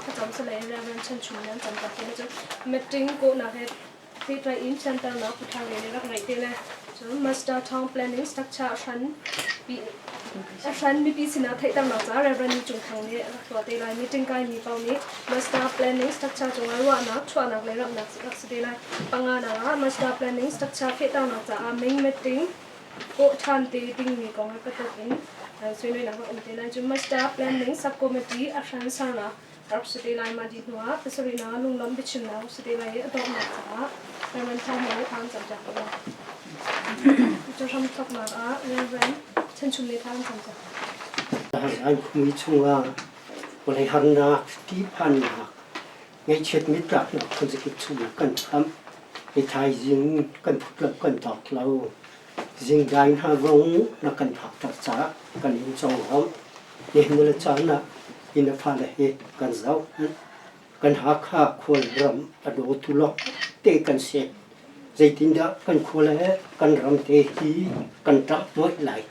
thlacam si lai Rev. Chan Chum nih an campiak te lai. Cun meeting kawhnak he pehtlai in fianternak Pu Thang Lian nih rak ngeih te lai. Cun Master Town Planning Structure a hran a hran mipi sinah theihternak caah Rev. Ni Cung Thang nih rak tuah te lai. Meeting kaimi paoh nih Master Planning Structure cungah ruahnak, chuahnak le ramhnak rak si te lai. Panganak ah Master Planning Structure fehternak caah ming meeting kawh ṭhan te dingmi kong he patuk in suinuinak rak um te lai. Cun Master Planning Subcommittee a hran sernak rak si te lai. Mah dih hnuah pasarihnak lunglawmh biachimnak rak si te lai i a donghnak caah Reverend Thawng Mawi kha an campiak te lai. Cu hramthawknak ah Reverend Chan Chum nih kha an campiak. An khumi chungah vawlei harnak, tihphannak, ngaihchiat mittlaknak phunzakip chung kan tham. Hi thaizing kan phutlo kan tawk lo. Zingdai hna zong na kan phakter caah kan in conglawmh. Nihin le caan ah inn a fale hi kan zoh. Kan Hakha khual ram a dawtu lawng te kan si. Zeitindah kan khua le kan ram te hi kan ṭah hnuai lai.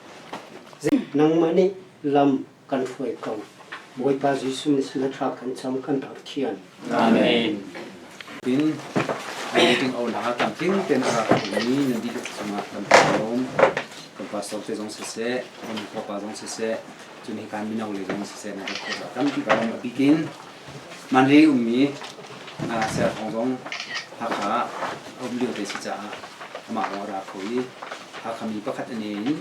Nangmah nih lam kan hruai ko. Bawipa Jesuh nih na thla kan cam kan Pathian. Amen. Tin meeting o na tam ting ten ara mi nan di chungah kan lawm kan pastor te zong siseh kan pa zong siseh cun hi kan mino le zong siseh na rak kho tampi ka lawm abikin manle ummi ser thong zong Hakha um lio te si caah amah zong a ra kho i Hakha mi pakhat ane in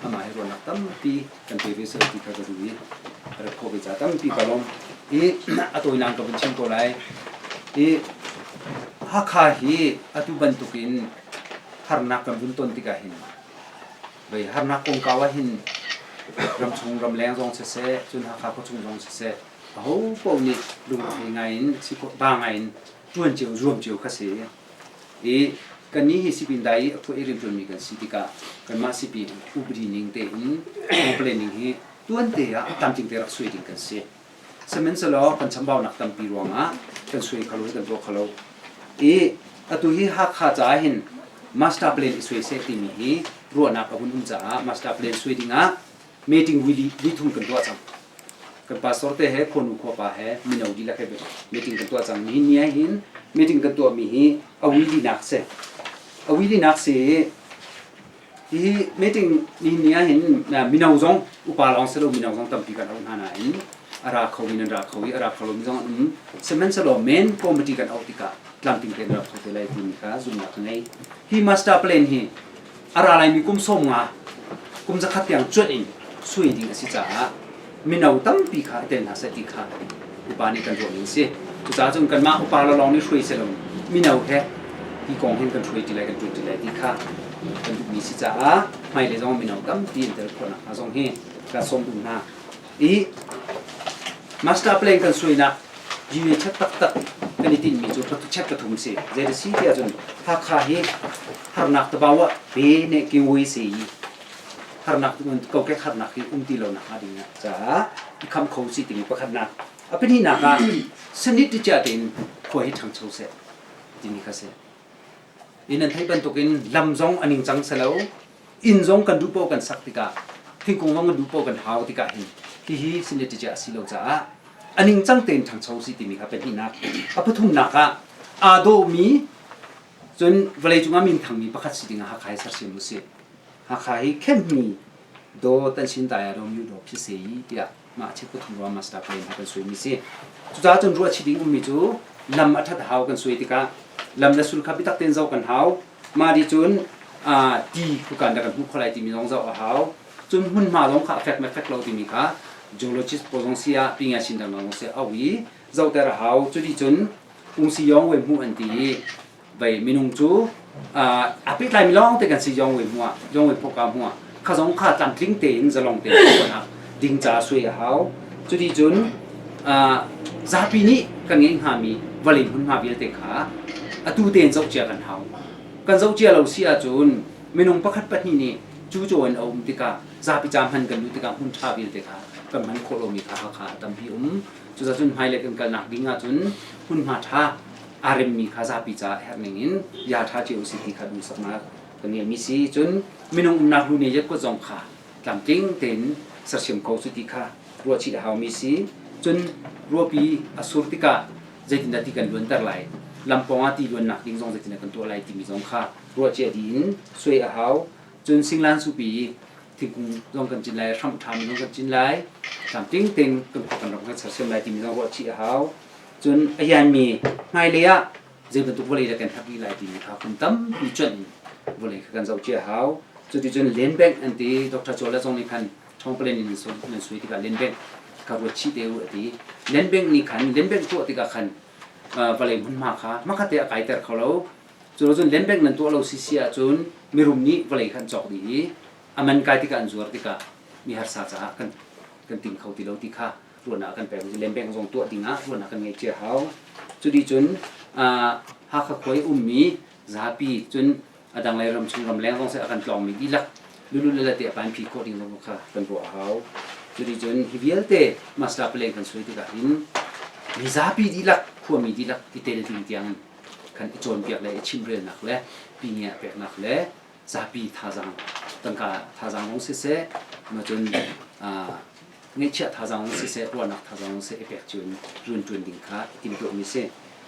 amah hi ruahnak tampi kan pe ve seh ti kha ka duh i rat khawh ve ca tampi ka lawm i a tawinak ka vun chim ko lai i Hakha hi atu bantukin harnak kan vun ton tikah hin vei harnak kongkau ah hin ramchung ramleng zong siseh cun Hakha khuachung zong siseh aho paoh nih lungthei ngai in si ba ngai in ṭuan cio zuam cio kha si i kannih hi sipin dai i a phuah i rianṭuanmi kan si tikah kanmah sipin upadi ning tein planning hi tuante ah tlamtling te rak suai ding kan si. Sihmanhsehlaw kan chambaunak tampi ruangah kan suai kho lo i kan tuah kho lo. I atu hi Hakha caah hin master plan i suai seh timi hi ruahnak a hun um caah master plan suai dingah meeting vui thum kan tuah cang. Kan pastor te he khuanu khuapa he mino dihlak he meeting kan tuah cang. Nihin ni ah hin meeting kan tuahmi hi a wili nak si. A wili nak si hi meeting nihin ni ah hin mino zong upa lawng si lo mino zong tampi kan auh hna nain a ra kho mi nan ra kho i a ra kho lomi zong an um. Sihmanhsehlaw main committee kan auh tikah tlamtling tein ra kho te lai timi kha zumhnak ka ngei. Hi master plan hi a ra laimi kum 50 kum 100 tiang cuanh in sui ding a si caah mino tampi kha i tel hna seh ti kha upa nih kan ruahning a si. Cucaah cun kanmah upa lawng nih hruai si lo mino he hi kong hin kan hruai ti lai kan ṭuan ti lai ti kha kan duhmi si caah hmailei zong mino tampi an tel khawh nakhnga zong hi kan sawm duh hna. I master plan kan suainak GUA chat taktak kan i tinhmi cu chat pathum si. Zei si ti ahcun Hakha hi harnak tabawa pe ne kiwi si i harnak kokek harnak hi um ti lo nak hnga ding caah i kham kho si timi pakhatnak. A pahnihnak ah sanit ti chia tein khua hi ṭhangcho seh timi kha si. Inn an theih bantukin lam zong a ningcang si lo. Inn zong kan duh paoh kan sak tikah thingkung zong kan duh paoh kan hau tikah hin hihi sineticia a si lo caah a ningcang tein ṭhangcho si timi kha pahnihnak. A pathumnak ah aa dawhmi cun vawleicung ah minthangmi pakhat si dingah Hakha hi sersiam usih. Hakha hi khenhmi daw tan sin tai ah daw myu daw phi se yi tiah mah chek pathum ruang master plan ha kan suai mi si. Cucaah cun ruah chih ding ummi cu lam a ṭhat hau kan suai tikah lam le sul kha biatak tein zoh kan hau. Mah nih cun ti khukan dah kan hmuh khawh lai timi zong zoh a hau. Cun hmunhma zong kha a fek me fek lo timi kha geologist pawl zong si ah pinga chin dang zong si au i zohter a hau. Cuti cun ungsi yong we hmuh an ti i vei minung cu a pehtlai mi lawng te kan si yong we hmuh ah yong we phoka hmuh ah kha zong kha tlamtling tein zalong tein tuahnak ding ca suai a hau. Cuti cun zapi nih kan ngeih hngami vawlei hmunhma vialte kha atu tein zohcia kan hau. Kan zohcia lo si ahcun minung pakhat pahnih nih cucaw in a um tikah zapi ca hman kan duh tikah hmun ṭha vialte kha kan hman khawh lomi kha Hakha ah tampi um. Cucaah cun hmailei kan kalnak ding ahcun hmunhma ṭha aa remmi kha zapi caah herh ning in ya ṭha cio usih ti kha duhsaknak kan ngeihmi si. Cun minung umnak lu ne yet zong kha tlamtling tein sersiam kho cu ti kha ruahchih a haumi si. Cun ruahpi a sur tikah zeitindah ti kan luanter lai, lam pawng ah ti luannak ding zong zeitindah kan tuah lai timi zong kha ruahcia dih in suai a hau. Cun singlan supi i thingkung zong kan cin lai, hramh ṭhami zong kan cin lai, tlamtling tein kan khua kan ram kan sersiam lai timi zong ruahchih a hau. Cun a ianmi hmailei ah zei bantuk vawlei dah kan herh rih lai timi kha kum tampi cuanh in vawlei kha kan zoh cia a hau. Cuticun land bank an ti, Dr. Chawla zong nih khan Thawngpalen in nan sui tikah land bank kha ruat chih te u a ti. Land bank nih khan land bank tuah tikah khan vawlei hmunhma kha hmakhat te a kaiter kho lo. Cu cun land bank nan tuah lo sisi ahcun mirum nih vawlei kha an cawk dih i a man kai tikah an zuar tikah mi harsa caah kan kan ting kho ti lo ti kha ruahnak kan pek. Land bank zong tuah ding ah ruahnak kan ngeih cia hau. Cuti cun Hakha khua i ummi zapi cun a dang lei ram chung ramleng zong seh a kan tlawngmi dihlak lulu le te a pan phi khawh ding zong kha kan ruah a hau. Cuti cun hi vialte master plan kan suai tikah hin mizapi dihlak khuami dihlak i tel ding tiang in khan i cawnpiak le i chimrelnak le pingia peknak le zapi thazaang tangka thazaang zong siseh cun ngeihchiah thazaang zong siseh ruahnak thazaang zong siseh i pek cio in rianṭuan ding kha i timhtuahmi a si.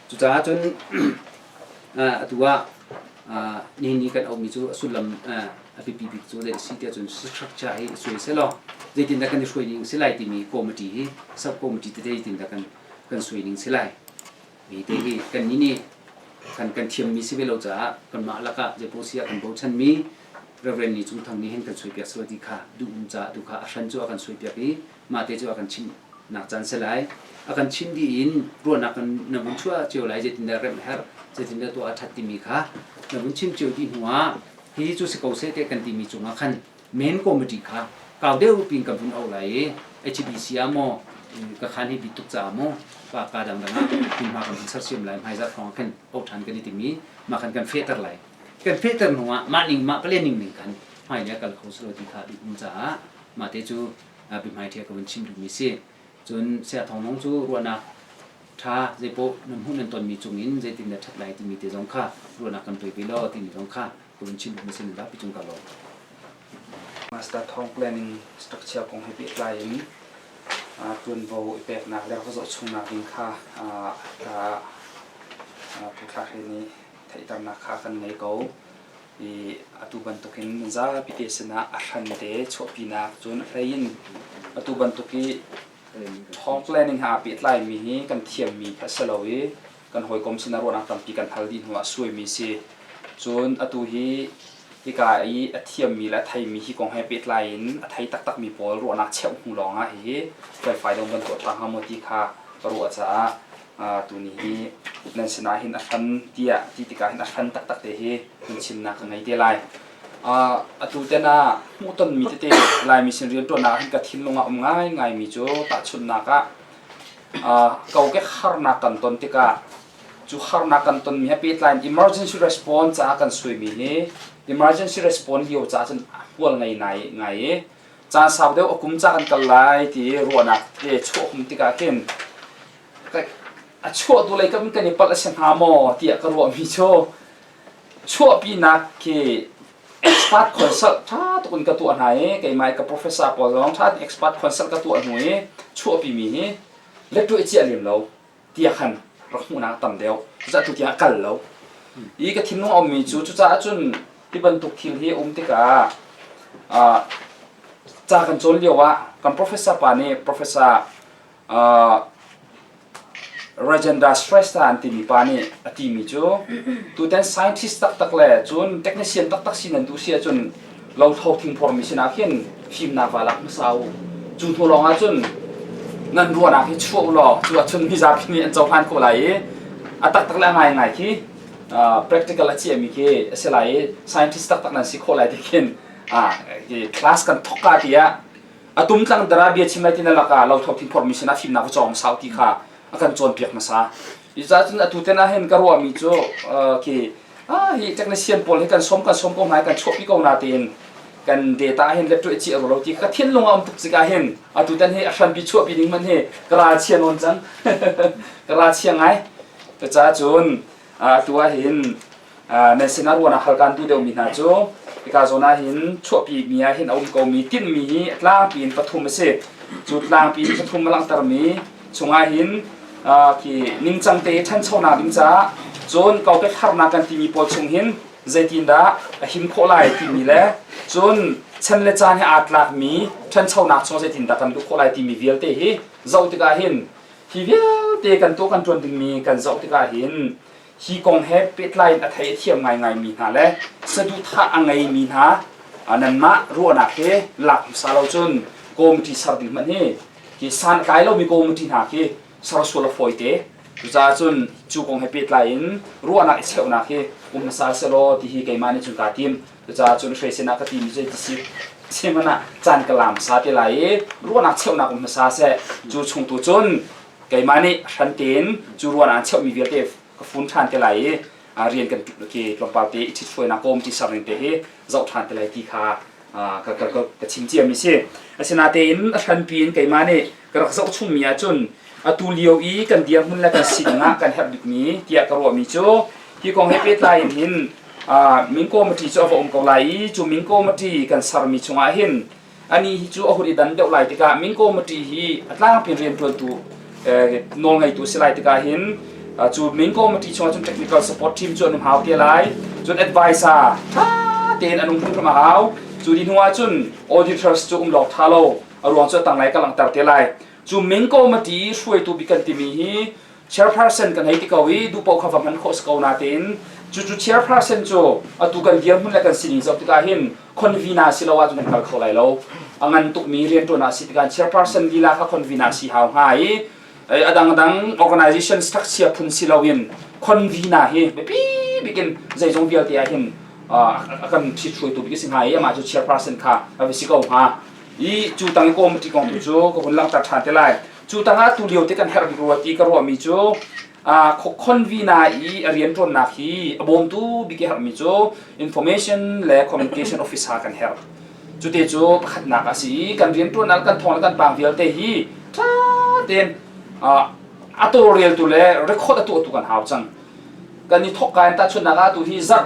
Cucaah cun atu ah nihin ni kan auhmi cu a sullam a biapi bik cu zei a si tiah cun structure hi i suai sehlaw zeitindah kan i hruai ning si lai timi committee hi sub committee tete zeitindah kan kan suai ning si lai. Hi te hi kannih nih kan kan thiammi si ve lo caah kanmah lakah zeipaoh si ah kan bochanmi Reverend Ni Cung Thang nih hin kan suaipiak selaw ti kha duh um caah tu kha a hran cu a kan suaipiak i mah te cu a kan chimh nak caan si lai. A kan chim dih in ruahnak kan na vun chuah cio lai zeitindah remh herh zeitindah tuah a ṭhat timi kha na vun chim cio dih hnu ah hi cu si ko seh tiah kan timi cungah khan main committee kha kau deuh piin kan vun auh lai i HBC ah maw ka khan hi bit tuk caah maw ka ka dangdang ah hmunhma kan vun sersiam lai hmaizarh hrawng ah khan auh ṭhan kan i tim i mah khan kan fehter lai. Kan fehter hnu ah mah ning mah planning ning khan hmailei a kal kho selaw ti kha duh um caah mah te cu biahmaiṭhi ka vun chim duhmi si. Cun Saya Thawng Nung cu ruahnak ṭha zeipaoh nan hmuh nan tonmi cungin zeitin dah ṭhat lai timi te zong kha ruahnak kan pe ve law timi zong kha ka vun chim duhmi si nan zapi cung ka lawm. Master Thawng Planning Structure kong he pehtlai in ṭuanvo i peknak le rak zoh chungnak ding kha ka Pu Thla Hre nih theihternak kha kan ngei ko. I atu bantukin zapi te sinah a hran te chuahpinak cun a hlei in atu bantuk i thawng planning he aa pehtlaimi hi kan thiammi kha a si lo i kan hawikom sinah ruahnak tampi kan hal dih hnuah suaimi si. Cun atu hi hika i a thiammi le a theimi hi kong he pehtlai in a thei taktakmi pawl ruahnak cheuh hnu lawngah hihi felfai dong kan tuah ṭha hnga maw ti kha ka ruah caah tuni hi nan sinah hin a hran tiah ti tikah hin a hran taktak te hi hun chimnak ka ngei te lai. Atu ten ah hmuhtonmi tete Laimi sin rianṭuannak ah hin ka thinlung ah um ngaingaimi cu tahchunhnak ah kokek harnak kan ton tikah cu harnak kan tonmi he pehtlai in emergency response caah kan suaimi hi emergency response lio caah cun hmual ngei ngai ngai i caan sau deuh a kum ca kan kal lai ti ruahnak te chuah hum tikah khin a chuah tu lei kam kan i palh a si hnga maw tiah ka ruahmi cu chuahpinak khi expert consult ṭha tuk in ka tuah hna i keimah ka professor pawl zong ṭha tein expert consult ka tuah hnu i chuahpimi hi lettuah i ciah lem lo tiah khan rak hmuhnak a tam deuh. Cucaah tu tiang a kal lo. I ka thinlung a ummi cu cucaah cun hi bantuk thil hi a um tikah ca kan cawn lio ah kan professor pa nih professor Rajendra Shrestha an timi pa nih a timi cu tutan scientist taktak le cun technician taktak si nan duh si ahcun lothlo thingphormi sinah khin fimnak va lak hmasa u. Cu hnu lawng ah cun nan ruahnak hi chuah u law cu ahcun mizapi nih an cohlan khawh lai i a taktak le a ngaingai khi practical a ciahmi khi a si lai i scientist taktak nan si khawh lai ti khin class kan thawk ka tiah a tumtlang dara bia chim lai ti na lakah lothlo thingphormi sinah fimnak va cawng hmasa u ti kha a kan cawnpiak hmasa. Cucaah cun atu ten ah hin ka ruahmi cu khi hi technician pawl hi kan sawm kan sawm ko hna i kan chuahpi ko na tiin kan data hin lettuah ci a ro lo ti ka thinlung a um tuk tikah hin atu tan hi a hranpi chuahpi ding man hi ka ral chia nawn cang ka ral chia ngai cucaah cun atu ah hin nan sinah ruahnak hal kan duh deuhmi hna cu hika zawn ah hin chuahpi mi ah hin a um komi tinhmi hi tlangpi in pathum a si cu tlangpi in pathum a langhtermi Chungah hin khi ningcang te ṭhanchonak ding caah cun kokek harnak kan timi pawl chung hin zeitindah a him khawh lai timi le cun chan le caan he aa tlakmi ṭhanchonak chung zeitindah kan luh khawh lai timi vialte hi zoh tikah hin hi vialte kan tuah kan ṭuan dingmi kan zoh tikah hin hi kong he pehtlai in a thei a thiam ngaingaimi hna le saduhthah a ngeimi hna nanmah ruahnak he lak hmasa lo cun committee ser ding hmanh hi hi san a tlai lomi committee hna khi sersual a fawi te. Cucaah cun cu kong he pehtlai in ruahnak i cheuhnak hi um hmasa selaw ti hi keimah nih cun kaa tim. Cucaah cun hrei sinah ka timi cu ti si hmanh ah caan ka lam hmasa te lai i ruahnak cheuhnak um hmasa seh. Cu chung tu cun keimah nih hran tein cu ruahnak an cheuhmi vialte ka fun ṭhan te lai i rian kan ki tlawmpal te i ṭhithruainak kawm ti ser ning te hi zoh ṭhan te lai ti kha ka, ka, ka, ka chim ciami si. Asinain a hranpi in keimah nih ka rak zoh chungmi ahcun atu lio i kan dirhmun le kan sining ah kan herh bikmi tiah ka ruahmi cu hi kong he pehtlai in hin Ming Committee cu a va um ko lai i cu Ming Committee kan sermi chungah hin ani hi cu a hun i dan deuh lai tikah Ming Committee hi a tlangpi rianṭuantu nawlngeitu si lai tikah hin cu Ming Committee chungah cun technical support team cu an um hau te lai cun advisor ṭha tein an um hrimhrim a hau cu ni hnu ah cun auditors cu um lawk ṭha lo a ruang cu a tanglei ka langhter te lai cu Ming Committee hruaitu bik kan timi hi chairperson kan hei ti ko i duhpaoh kha va hman khawh si ko natein cucu chairperson cu atu kan dirhmun le kan sining zoh tikah hin convener si lo ahcun kan kal kho lai lo a ngan tukmi rianṭuan ah si tikah chairperson lila kha convener si hau hnga i a dangdang organization structure phun si loin convener hi biapi bikin zeizong vialte ah hin a kan ṭhithruaitu bik a si hnga i amah cu chairperson kha a va si ko hnga i cu tang i committee kong tu cu ka hun langhter ṭhan te lai Cu tangah tu lio te kan herh bik rua ti ka ruahmi cu convener i a rianṭuannak hi a bawmtu bik i herhmi cu information le communication officer kan herh. Cute cu pakhatnak a si i kan rianṭuannak kan thawng le kan pang vialte hi ṭha tein a tawlreltu le record a tuahtu kan hau cang. Kan i thawk ka in tahchunhnak ah tu hi zarh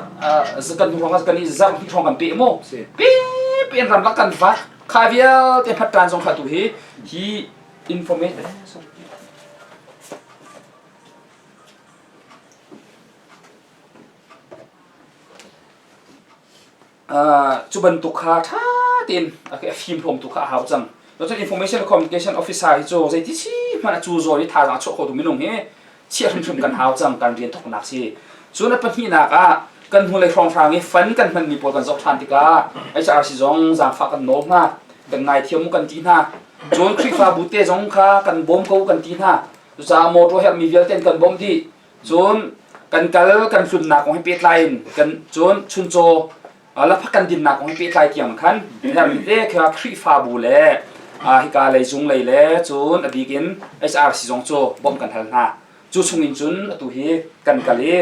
kan hnu kan i zarh hnih hrawng kan peh mu. Pi pi in ramlak kan vak Kha vialte hmatṭan zong kha tu hi hi information cu bantuk kha ṭha tein a fim hlawmtu kha a hau cang. Cun information communication officer hi cu zeiti si hmanh a cu zawn i thazaang a chuah khotu minung hi chiah hrimhrim kan hau cang kan rian thawknak si. Cun a pahnihnak ah kan hnulei hrawnghrang i fund kan hmanmi pawl kan zoh ṭhan tikah HRC zong zaangfah kan nawl hna kan ngaithiam u kan ti hna. Cun Khrihfabu te zong kha kan bawm ko kan ti hna. Cucaah motor herhmi vialte kan bawmh dih. Cun kan kal kan tlunnak kong he pehtlai in kan cun chuncaw laphak kan dinnak kong he pehtlai tiang khan herhmi te kha Khrihfabu le hika lei zung lei le cun a bik in HRC zong cu bawmh kan hal hna. Cu chung in cun atu hi kan kal i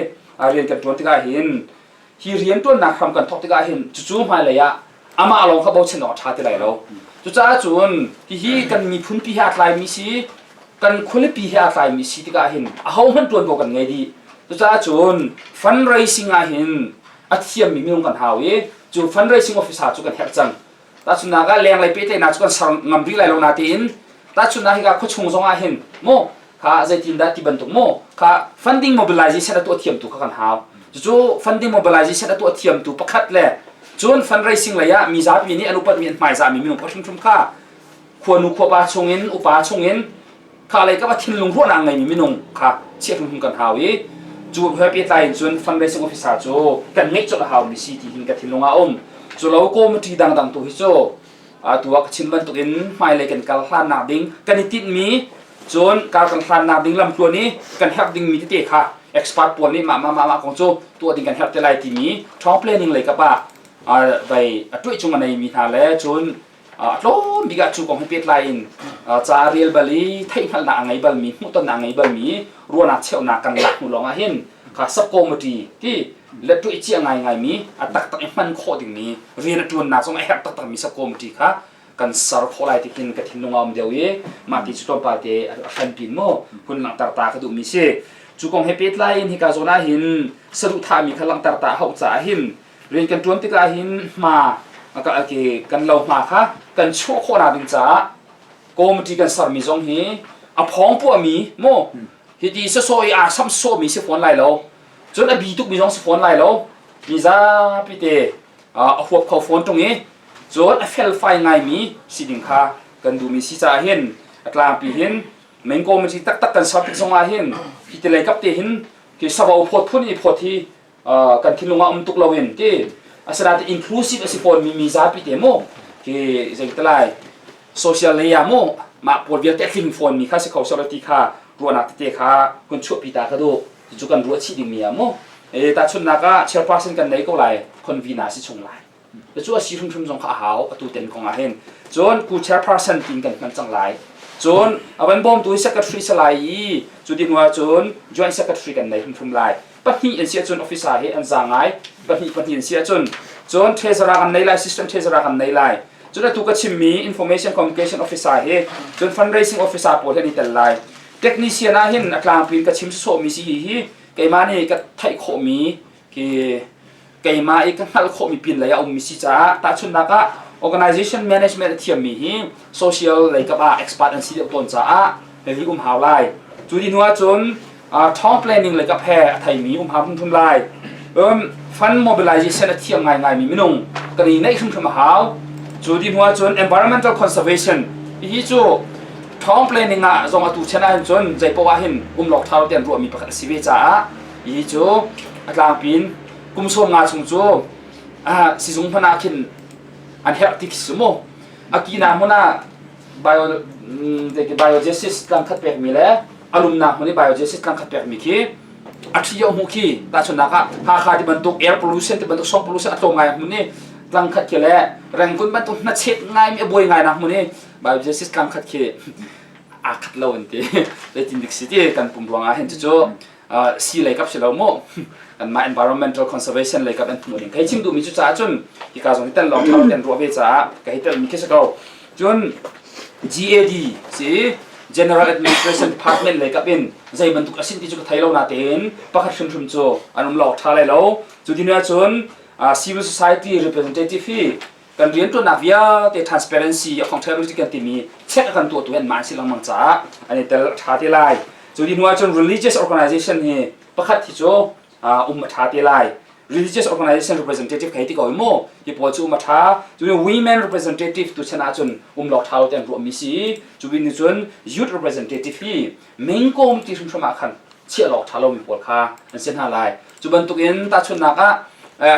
rian kan ṭuan tikah hin hi rian ṭuannak hram kan thawk tikah hin cucu hmailei ah amah lawng kha bochan awk a ṭha ti lai lo. Cucaah cun hihi kan miphunpi he aa tlaimi si kan khualipi he aa tlaimi si tikah hin ahohmanh ṭuanvo kan ngei dih. Cucaah cun fundraising ah hin a thiammi minung kan hau i cu fundraising officer cu kan herh cang. Tahchunhnak ah lenglei pehtlaihnak cu kan ser ngam rih lai lo natein tahchunhnak hika khuachung zong ah hin maw kha zeitindah ti bantuk maw kha funding mobilization a tuah thiamtu kha kan hau. Cucu funding mobilization a tuah thiamtu pakhat le cun fundraising lei ah mizapi nih an upatmi an hmaizahmi minung pakhat hrimhrim kha khuanu khuapa chungin upa chungin kha lei kap a thinlung ruahnak ngeimi minung kha chiah hrimhrim kan hau i cu he pehtlai in cun fundraising officer cu kan ngeih colh a haumi si ti hin ka thinlung ah a um. Cu lo committee dangdang tu hi cu atu ah ka chim bantukin hmailei kan kal hlannak ding kan i tinhmi cun kar kan hlannak ding lamtluan i kan herh dingmi tete kha expert pawl nih mah mah mah mah kong cu tuah ding kan herh te lai timi ṭhawng planning lei kap ah vai a tuih chung a neimi hna le cun a tlawm bik ah cu kong he pehtlai in ca a rel bal i theihhngalhnak a ngei balmi hmuhtonnak a ngei balmi ruahnak cheuhnak kan lak hnu lawng ah hin kha sub committee ti le tuih cia ngaingaimi a taktak i hman khawh dingmi rian a ṭuannak zong a herh taktakmi sub committee kha kan ser khawh lai ti khin ka thinlung a um deuh i mah ti cu tlawmpal te a hranpin mu hun langhter ta ka duhmi si cu kong he pehtlai in hika zawn ah hin saduhthahmi kha langhter ta hauh caah hin rian kan ṭuan tikah hin hma kan lo hma kha kan chuah khawhnak ding caah committee kan sermi zong hi. A phawng puahmi mu hiti sasaw i aa sam sawhmi si fawn lai lo. Cun a bi tukmi zong si fawn lai lo. Mi zapi te a huap kho fawn ṭung i cun a felfai ngaimi si ding kha kan duhmi si caah hin a tlangpi hin main committee taktak kan ser tik zongah hin hi ti lei kap te hin khi savo phawt phun i phawt hi kan thinlung ah um tuk loin ti asinain inclusive a si fawn mi mi zapi te mu khi zeitalai social lei ah mu mah pawl vialte a tling fawn mi kha si kho selo ti kha ruahnak tete kha kun chuahpi ta ka duh. Cu kan ruah chih ding mi ah mu e tahchunhnak ah chairperson kan nei ko lai, convener si chung lai. Cu a si hrimhrim zong kha a hau atu ten kong ah hin. Cun ku chairperson tin kan hman cang lai. Cun a van bawmtu hi secretary si lai i cu ti hnu ah cun joint secretary kan nei hrimhrim lai. Pahnih an si ahcun officer hi an za ngai. Pahnih pahnih an si ahcun cun treasurer kan nei lai, system treasurer kan nei lai. Cun atu ka chimmi information communication officer hi cun fundraising officer pawl hi an i tel lai. Technician ah hin a tlangpi in ka chim sawhmi si hi hi keimah nih ka theih khawhmi khi keimah i ka hngalh khawhmi pin lei ah ummi si caah tahchunhnak ah organization management a thiammi hi social lei kap ah expert an si deuh tawn caah hihi um hau lai. Cu ti hnu ahcun town planning lei kap he a theimi um hau hrimhrim lai. Fund mobilization a thiam ngaingaimi minung kan i neih hrimhrim a hau. Cu ti hnu ahcun environmental conservation hihi cu town planning ah zong atu chan ahhin cun zei poah ah hin um lawk ṭha lo tiah an ruahmi pakhat a si ve caah hihi cu a tlangpi in kum 50 chung cu sizung hmanh ah khin an herh ti khi si mu. A kina hmun ah bio biogenesis tlangkhat pekmi le a lumnak hmun i biogenesis tlangkhat pekmi khi a ṭhi a hmuh khi. Tahchunhnak ah Hakha ti bantuk air pollution ti bantuk song pollution a tlawm ngai hmun i tlangkhat khi le Rangoon bantuk hnachet ngaimi a buai ngai nak hmun i biogenesis tlangkhat khi aa khat lo an ti. Zeitin dik si ti kan pum ruangah hin cucu si lei kap si lo mu, kanmah environmental conservation lei kap an hmuh ding kai chim duhmi cu caah cun hika zong hi tel lawng thar kan ruah ve caah ka hi telmi khi si ko. Cun GAD si General Administration Department lei kap in zei bantuk a sin ti cu ka thei lo natein pakhat hrimhrim cu an um lawk ṭha lai lo. Cu din ahcun civil society representative hi kan rianṭuannak vialte transparency accountability kan timi check a kan tuahtu hi anmah an si lengmang caah an i tel a ṭha te lai. Cu ti hnu ahcun religious organization hi pakhat hi cu um a ṭha te lai. Religious organization representative ka hei ti ko mu hi pawl cu um a ṭha. Cu women representative tu chan ahcun um lawk ṭha lo te an ruahmi si. Cu bin cun youth representative hi mingkom ti hrimhrim ah khan chiah lawk ṭha lomi pawl kha an si hna lai. Cu bantukin tahchunhnak ah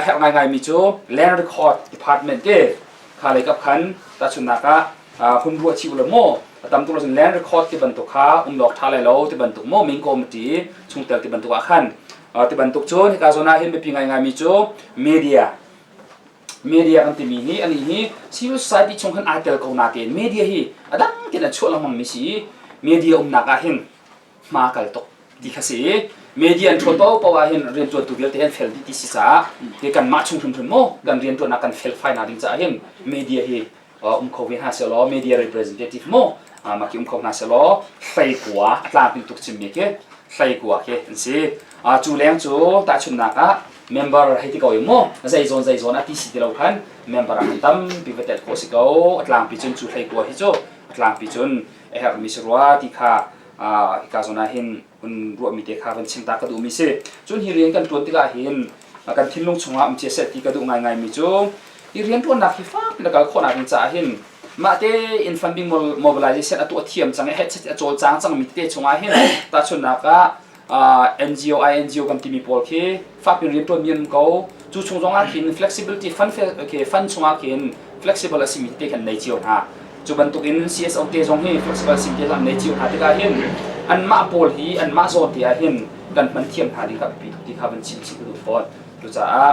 herh ngaingaimi cu land record department te kha lei kap khan tahchunhnak ah hun ruah chih ulaw maw a tam tuk lo land record ti bantuk kha um lawk ṭha lai lo ti bantuk maw ming committee chungtel ti bantuk ah khan ti bantuk cun hika zawn ah hin biapi ngaingaimi cu media. Media kan timi hi anih hi civil society chung khan aa tel ko natein media hi a dang tein a chuah lengmang mi si i media umnak ah hin hma kal tuk ti kha si i media an ṭhawn paohpaoh ah hin rianṭuantu vialte an fel dih ti si caah hi kanmah chung hrimhrim maw kan rianṭuannak kan felfai nak ding caah hin media hi um kho ve hna sehlaw media representative maw mah khi um kho hna sehlaw hleikua a tlangpi tuk chimmi khi hleikua khi an si. Cu leng cu tahchunhnak ah member hei ti ko i mu zei zawn zei zawn a ti si ti lo khan member ah kan tampi va tel khawh si ko. A tlangpi cun cu hleikua hi cu a tlangpi cun a herhmi si rua ti kha hika zawn ah hin hun ruahmi te kha van chim ta ka duhmi si. Cun hi rian kan ṭuan tikah hin kan thinlung chungah um cia seh ti ka duh ngaingaimi cu hi rianṭuannak hi fak na kal khawhnak ding caah hin mah te in funding mobilization a tuah thiam cang i a cawlcang cangmi tete chungah hin tahchunhnak ah NGO INGO kan timi pawl khi fakpi rianṭuanmi an um ko. Cu chung zongah khin flexibility fund okay, fund chungah khin flexible a simi tete kan nei cio hna. Cu bantukin CSO te zong hi flexible a simi te an nei cio hna tikah hin anmah pawl hi anmah zawn te ah hin kan hman thiam hna ding kha biapi tuk ti kha van chim chih ka duh fawn. Cucaah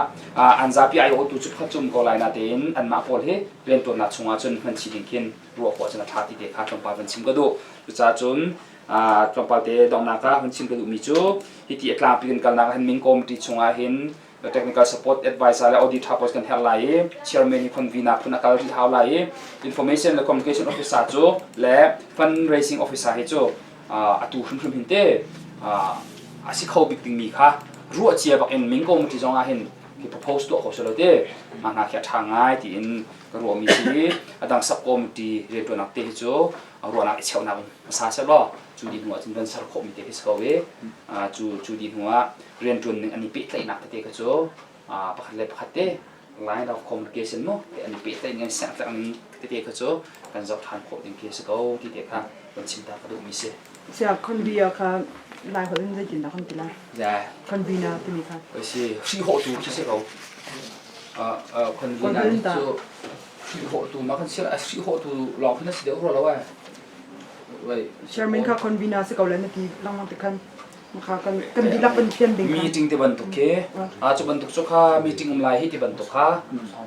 an zapi aiawhtu cu pakhat cu um ko lai natein anmah pawl hi rianṭuannak chungah cun hman chih ding khin ruah khawh cun a ṭha ti te kha tlawmpal van chim ka duh. Cucaah cun tlawmpal te donghnak ah hun chim ka duhmi cu hiti a tlangpi kan kalnak ah hin Ming Committee chungah hin technical support advisor le auditor pawl kan herh lai i chairman hi convener phun a kal rih hau lai i information le communication officer cu le fundraising officer hi cu atu hrimhrim hin te a si kho bik dingmi kha ruah cia bak in Ming Committee zong ah hin. Khi propose tuah kho selaw te mah hna khi a ṭha ngai tiin ka ruahmi si. A dang sub committee rianṭuannak te hi cu ruahnak i cheuhnak hmasa selaw cu dih hnu ah cun van ser khawhmi te khi si ko i cu cu dih hnu ah rianṭuan ning an i pehtlaihnak tete kha cu pakhat le pakhat te line of communication mu te an i pehtlaih ning an sengtlak ning tete kha cu kan zoh ṭhan khawh ding khi si ko ti te kha kan chim ta ka duhmi si. Sia convia kha Lai holh in zeitindah kan ti lai? Convener timi kha. Si, hrihhawhtu khi si ko. Convener cu hrihhawhtu ma kan si hrihhawhtu lawng khin a si deuh rua lo ai. Chairman kha convener si ko le na ti lengmang ti khan kha kan kan dihlak kan thian ding kha. Meeting ti bantuk khi a cu bantuk cu kha meeting um lai hi ti bantuk kha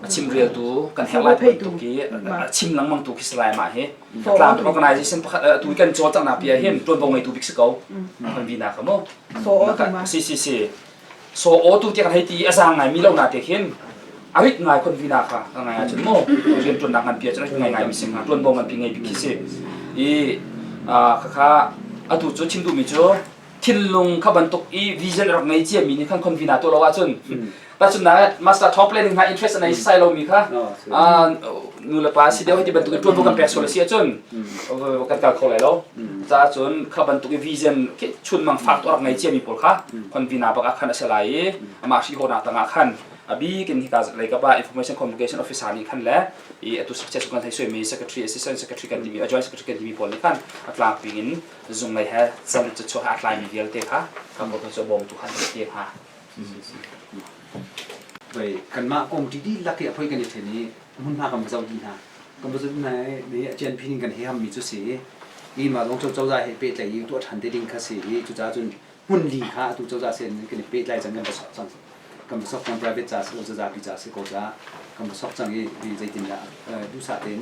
a chim reltu kan herh lai ti bantuk khi a chim lengmang tu khi si lai mah hi. Tlang organization pakhat atu kan cawlcanghnak pi ah hin ṭuanvo ngeitu bik si ko. Convener kha mu. Si si si. So aw tu tiang hei ti a zaang ngai mi lo na te khin a rit ngai convener kha ka ngai ahcun mu rian ṭuannak ngan pi ahcun a rit ngai ngai mi si hnga ṭuanvo ngan pi ngei bik khi si. I khakha atu cu chim duhmi cu thinlung kha bantuk i vision rak ngei cia mi nih khan convener tuah lo ahcun tahchunhnak master top planning hna interest a nei sai lomi kha nu le pa si deuh hiti bantuk in ṭuanvo kan pek sual a si ahcun kan kal kho lai lo caah cun kha bantuk i vision chunmang fak tu rak ngei ciami pawl kha convener bak ah khan a si lai i amah hrihhawhnak tangah khan a bik in hika lei kap ah information communication officer nih khan le i atu success kan hei suimi secretary assistant secretary kan timi joint secretary kan timi pawl nih khan a tlangpi in zung lei he can cu chuah a tlaimi vialte kha kan cu bawmtu khan te hnga. Voi kanmah kongṭi dihlak hi a phoi kan i ṭhen i hmunhma kan va zoh dih hna. Kan va zoh dih hna i a cianphi ning kan hei hammi cu si i mah zong cozah he pehtlaih i tuah ṭhan te ding kha si i cucaah cun hmun li kha atu cozah sin kan i pehtlai cang kan va sok cang. Kan va sok cang private ca si lo zapi ca si ko caah kan va sok cang i zeitindah duhsah tein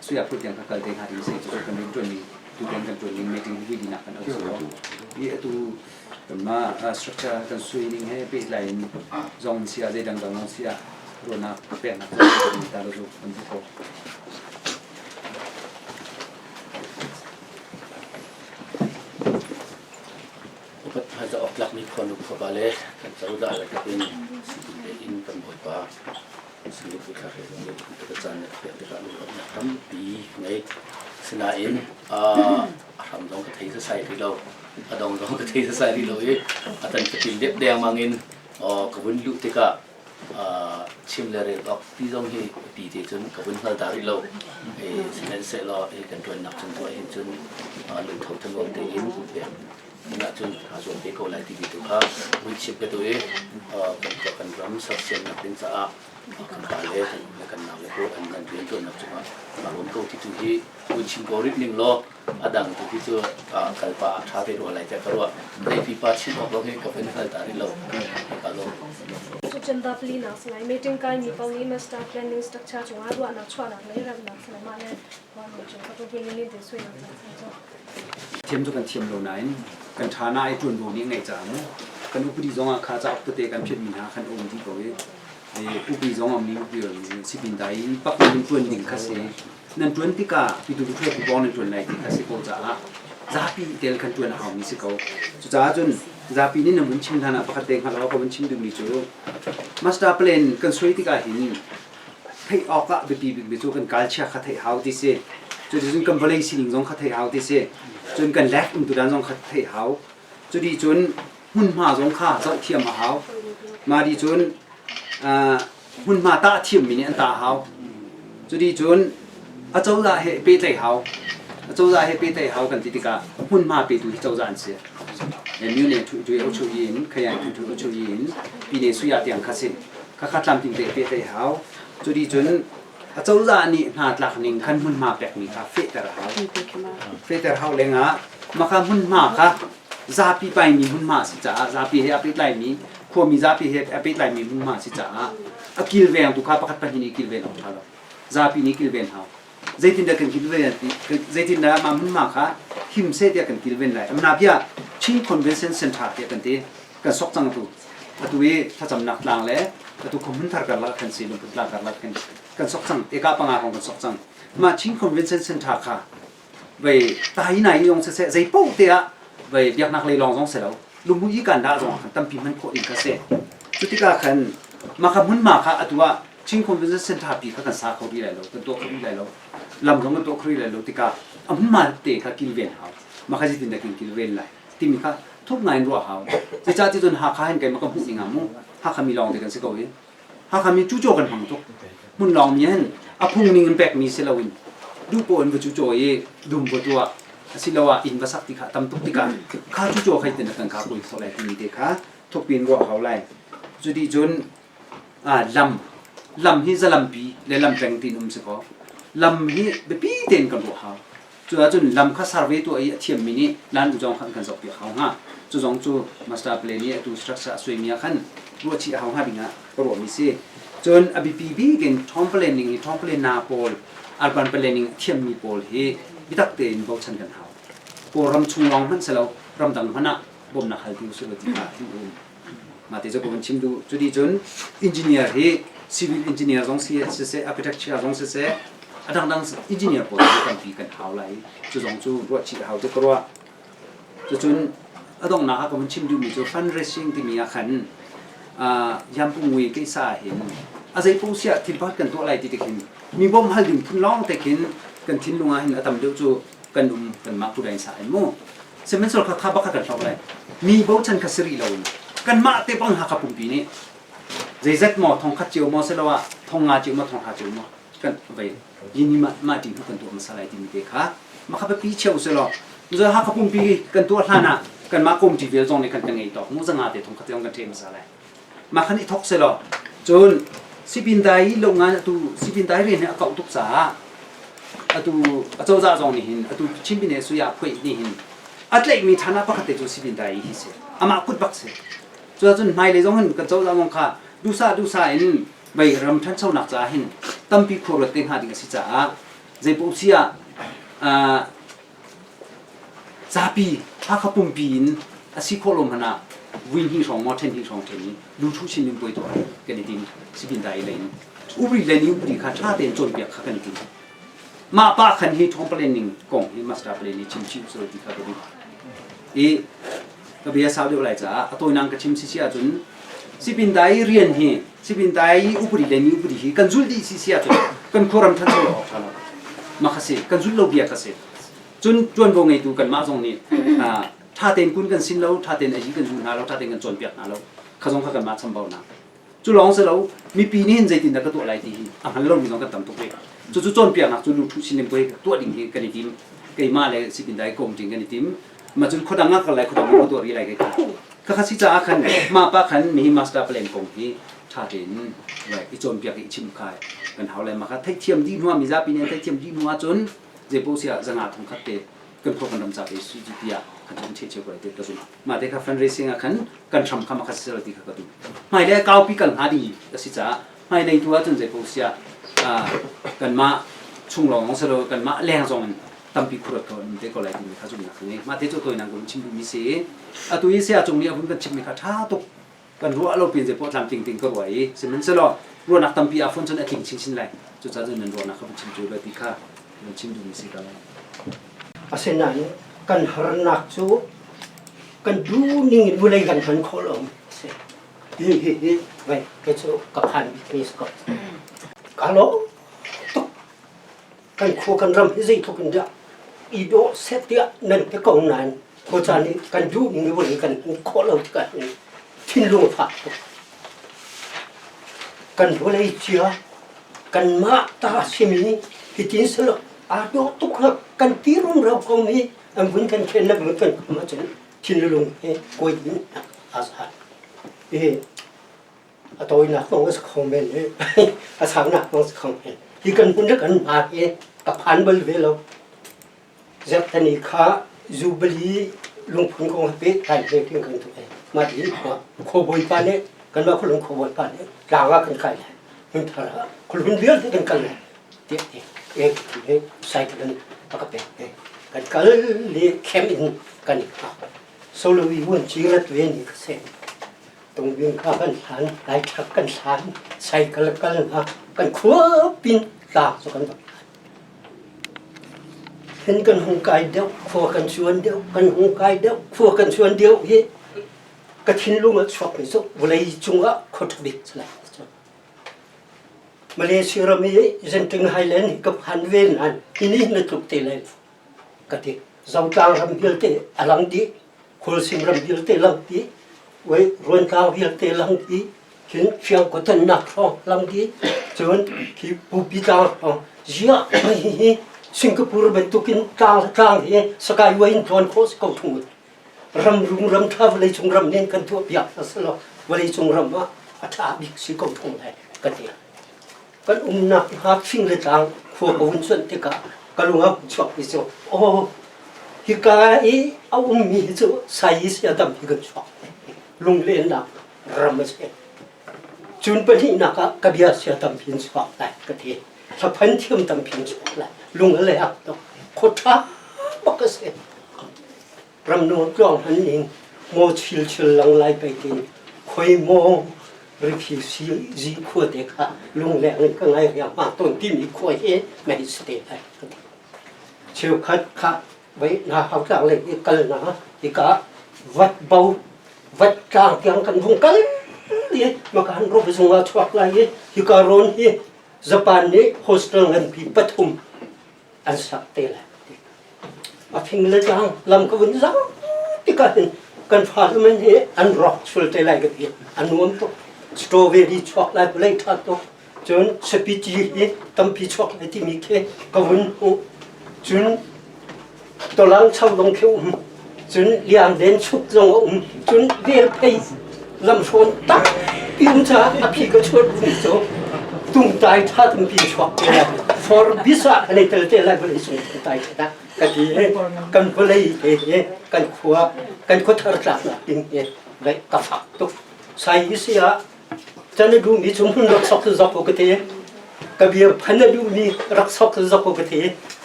suya phut tiang kha kal te hnga ding si cucu kan rian ṭuanning tu tiang kan ṭuanning meeting hi dinak kan auh si lo. I atu Kanmah structure kan sui ning he pehtlai in zong si ah zeidang dang zong si ah ruahnak peknak zong ta lo cu kan duh ko. Upat hmaizah awk tlakmi khuanu khuapa le kan cozah le kapin sipin te in kan bawipa Sinu Pu Thla Hre zong nih ka caan le pek tikah lunglawmhnak tampi ngei. Sinain a hram zong ka thei sasai rih lo. A dong zong ka thei sasai rih lo i a tan fatin dep dengmang in ka vun luh tikah chim le rel awk ti zong hi pi te cun ka vun hngal ta rih lo. Sihmanhsehlaw hi kan ṭuannak chung tuah hin cun lungtho thanuam tein pek Tunah cun aa zuam te ko lai timi tu kha vun chim ka duh i kan khua kan ram sersiamnak ding caah kan pa le kan u le kan nau le pawl an nan rianṭuannak cungah aa lawm ko ti tu hi vun chim ko rih ning law a dang tu hi cu kalpa a ṭha te rua lai tiah ka ruah. Zei pipa chim awk lawng hi ka vun hngal ta rih lo. Ka lawm. Cucun palinak sangai meeting kai mi paoh nih master planning structure cungah ruahnak chuahnak le remnak sangai le Thiam cu kan thiam lo nain kan ṭha na i ṭuanvo nih a ngeih caah mu kan upadi zong ah kha cauk tete kan phiatmi hna khan a um dih ko i upadi zong a um upadi sipin dai pak in ṭuan ding kha si nan ṭuan tikah pitu ṭhuat bawng nan ṭuan lai ti kha si ko caah zapi tel khan ṭuan a haumi si ko cucaah cun zapi nih nan vun chim hlan ah pakhat te hngalh awk ka vun chim duhmi cu master plan kan suai tikah hin theih awk ah biapi bikmi cu kan culture kha theih hau ti si. Cuticun kan vawlei sining zong kha theih hau ti si. Cun kan lek umtudan zong kha theih hau. Cuti cun hmunhma zong kha zoh thiam a hau. Mah di cun hmunhma tah thiammi nih an tah hau. Cuti cun a cozah he pehtlaih hau. A cozah he pehtlaih hau kan ti tikah hmunhma petu hi cozah an si. Myu ne thu tu o chu yin, khayan thu thu o chu yin, pi ne suya tiang kha si. Khakha tlamtling te pehtlaih hau. Cuti cun acozah nih hna tlak ning khan hmunhma pekmi kha fehter a hau. Fehter hau lengah maka hmunhma kha zapi paimi hmunhma a si caah zapi he a pehtlaimi khuami zapi he a pehtlaimi hmunhma a si caah a kilvengtu kha pakhat pahnih nih kilven awk ṭha lo. Zapi nih kilven hau. Zeitindah kan kilven zeitindah mah hmunhma kha him seh tiah kan kilven lai. Amna bia Chin Convention Center tiah kan ti. Kan sok cang tu. Atu i thlacamnak tlang le atu khuahmun thar karlak khan si lungput tlang karlak khan kan sok cang eka panga kong kan sok cang mah Chin Convention Center kha vei tai nai yong se zei po te ah vei biaknak lei lawng zong se lo lungmu i kan dah zong khan tampi hman khawh ding kha si cu tikah khan Mah kha hmunhma kha atu ah Chin Convention Center pi kha kan sa kho rih lai lo, kan tuah kho rih lai lo, lam zong kan tuah kho rih lai lo tikah a hmunhma te kha kilven hau. Mah kha zeitin dah kan kilven lai timi kha thuk ngai in ruah hau. Cucaah ticun Hakha hin keimah ka hmuh ning ah mu Hakha mi lawng te kan si ko hi. Hakha mi cucaw kan hmang tuk. Hmun lawng mi hin a phung ning in pekmi si loin duh poah in va cucaw i dum va tuah asiloah inn va sak ti kha tam tuk tikah kha cucaw khai tin kan kha koi khawh lai timi te kha thukpi in ruah hau lai. Cuti cun lam lam hi zalampi le lamtleng tiin um si kaw lam hi biapi tein kan ruah hau. Cu ahcun lam kha survey tuah i a thiammi nih lan u zong khan kan zohpiak hau hnga. Cu zong cu master plan i atu structure a suaimi ah khan ruahchih a hau hnga ding ah ka ruahmi si. Cun a biapi bik in town planning hi town plan na pawl urban planning a thiammi pawl hi biatak tein bochan kan hau. Kawlram chung lawng hmanh si lo ramdang hmanh ah bawmhnak hal ti usih law ti kha duh um. Mah ti cu ka vun chim duh. Cuti cun engineer hi civil engineer zong si siseh, architecture zong siseh, a dangdang engineer pawl hi tampi kan hau lai. Cu zong cu ruahchih a hau tuk ka ruah. Cucun a donghnak ah ka vun chim duhmi cu fundraising timi ah khan yampungui keisa hin a zei paoh siah thil pakhat kan tuah lai ti tik hin mi bawmh hal ding phun lawng te khin kan thinlung ah hin a tam deuh cu kan um kanmah kudain sa in mu sihmanhsehlaw kha kha bak kha kan hlok lai mi bochan kha si rih lo in kanmah te bang Hakha pumpi nih zeizat maw thongkhat cio maw siloah thongnga cio maw thonghra cio maw kan vei yini mah mah ti kan tuah hmasa lai timi te kha mah kha biapi cheu silaw zo Hakha pumpi kan tuah hlan ah kanmah komṭi vial zong nih kan kan ngei tawk mu zanga te thongkhat zong kan ṭhe hmasa lai mah khan i thok selaw cun sipin dai lo ngan atu sipin dai rian hi a kauh tuk caah atu acozah zong nih hin atu Chin Pyine Suya phuai nih hin a tlaihmi ṭhan ah pakhat te cu sipin dai hi si amah kut bak si cuahcun hmailei zong hin kan cozah zong kha dusa dusa in vei ram ṭhanchonak caah hin tampi khua ruat te hnga ding a si caah zeipaoh si ah Zapi Hakha pumpi in a si khawh lo hmanh ah vui hnih hrawng maw ṭhen hnih hrawng ṭhen in luthu chin in puai tuah kan i tim sipin dai lei in upri le ni upri kha ṭha tein cawnpiak kha kan i tim. Mah pa khan hi ṭhawng planning kong hi master plan hi chim chih usulaw ti kha ka duh. I ka bia sau deuh lai caah a tawinak ka chim sisi ahcun sipin dai rian hi sipin dai upri le ni upri hi kan zulh dih sisi ahcun kan khuaram ṭhancho lo awk ṭha lo. Mah kha si kan zulh lo bia kha si. Cun ṭuanvo ngeitu kanmah zong nih ṭha tein kun kan sin lo, ṭha tein ayi kan zul hna lo, ṭha tein kan cawnpiak hna lo. Kha zong kha kanmah chambaunak. Cu lawng si lo, mipi nih hin zeitindah ka tuah lai ti hi a hngal lomi zong kan tam tuk ve. Cucu cawnpiaknak cu luthuh sin in pei tuah ding hi kan i tim. Keimah le sipin dai kom ding kan i tim. Ma cun khuadang ah kal lai, khuadang ah ka tuah rih lai kai kha. Khakha si caah khan mah pa khan mihi master plan kong hi ṭha tein i cawnpiak i chimh kha kan hau lai. Mah kha theihthiam dih hnu ah mizapi nih an theihthiam dih hnu ahcun zeipaoh si ah zanga thong khat te kan khua kan ram ca te su cu tiah kan cu che cheu ko te ka zumh mah te kha fundraising ah khan kan hram kha ma kha si ti kha ka duh hmailei kaupi kal hnga ding a si caah hmailei tu ahcun zeipaoh si ah kanmah chung lawng si lo kanmah leng zong in tampi khurat ko te ko lai timi kha zumhnak ka ngei mah te cu toinak kan chim duhmi si atu i saya cung nih a vun kan chimmi kha ṭha tuk kan ruah lo pin zeipoh tlamtling ting ka ruah i sihmanhsehlaw ruahnak tampi ah phone cun a tling chinchin lai cucaah cun nan ruahnak kha van chim cu ti kha van chim duhmi si ko Asinain kan harnak cu kan duh ning in vulei kan hman khawh lo si. Hi hi hi vai ke cu ka phan bikmi si ko. Ka lawm tuk. Kan khua kan ram hi zeitluk in dah i dawh seh tiah nan ti ko nain khuacaan nih kan duhmi vawlei kan hmuh khawh lo tikah hin thinlung a fak tuk. Kan vawlei cia kanmah ta simi hitin selaw aa dawh tuk hnga kan ti rumro ko mi an vun kan khen le vun kan khum ahcun thinlung he kuai ding aa sa. Hi a tawinak zong a si kho men i a saunak zong a si kho men. Hi kan hmun le kan hma hi ka phan bal ve lo. Zarhteni kha Jubilee lungphun kong he pehtlai meeting kan tuah i mah ti khuabawi pa nih kanmah khualung khuabawi pa nih tlang ah kan kai lai hmunthar ah khualhun vialte kan kal lai tiah ti he cycle in a ka pek ve kan kal le camp in kan i hngak solo i vuan ci rat ve ni ka si Tungbing kha kan hlan, Laiṭhak kan hlan, cycle kal hna, kan khuapin tlang cu kan rak hlan. Hin kan hung kai deuh, khua kan chuan deuh, kan hung kai deuh, khua kan chuan deuh hi. Ka thinlung a chuakmi cu vawlei cungah khua ṭha bik si lai. Malaysia ram i Genting Highland hi ka phan ve nain hi nih na tluk te lai ka ti. Zotlang ram vialte a lang dih, Khualsim ram vialte lang dih, Ruantlang vialte lang dih, cun Fiangkawtannak hrawng lang dih, cun khi Pupi tlang hrawng ziah hi Singapore bantukin tlang tlang hi Skyway in tlawn khawh si ko thung. Ram rum ram ṭha vawleicung ram nih kan tuah piak hna selaw vawleicung ram ah a ṭha bik si ko thung lai ka ti. Kan umnak hnga fing le tlang khua ka vun cuanh tikah ka lung a hun chuakmi cu aw hika i a ummi hi cu sai a tampi kan chuak lunglennak ram a si. Cun pahnihnak ah ka bia sia tampi in chuak lai ka ti. Thlaphan thiam tampi in chuak lai. Lung a lek tuk. Khua ṭha bak a si. Ram nuam tluang hman ning maw chilchil lang lai pei tin khoi maw rikhi si zi khua te kha lungleng in ka ngai riang ma ton timi khua hi mei si te lai ka ti. Cheukhat kha vei na hau tlang lei i kal na hika vat bo vat tlang tiang kan vung kal i makan ro zung ah chuak lai i hika rawn hi Japan nih hostel nganpi pathum an sak te lai. A fing le tlang lam ka vun zau tikah hin kan fale man hi an rawk sul te lai ka ti. A nuam tuk. Strawberry chuak lai vawlei ṭha tuk. Cun sapi ci hi tampi chuak lai timi khi ka vun hmuh. Cun tolang cho zong khi um. Cun liang den chuk zong a um. Cun vel phei lamhrawn tampi um caah a phi ka chuat mi cu tungtai ṭha tampi chuak te lai. For bisa kan i tel te lai vawlei cung tungtai ṭha ka ti i kan vawlei te hi kan khua kan khua thar tlaknak ding hi vei ka fak tuk. Sai hi si ah can a duhmi cu hmun rak sok zok ko ka ti. Ka bia phan a duhmi rak sok zok ko ka ti.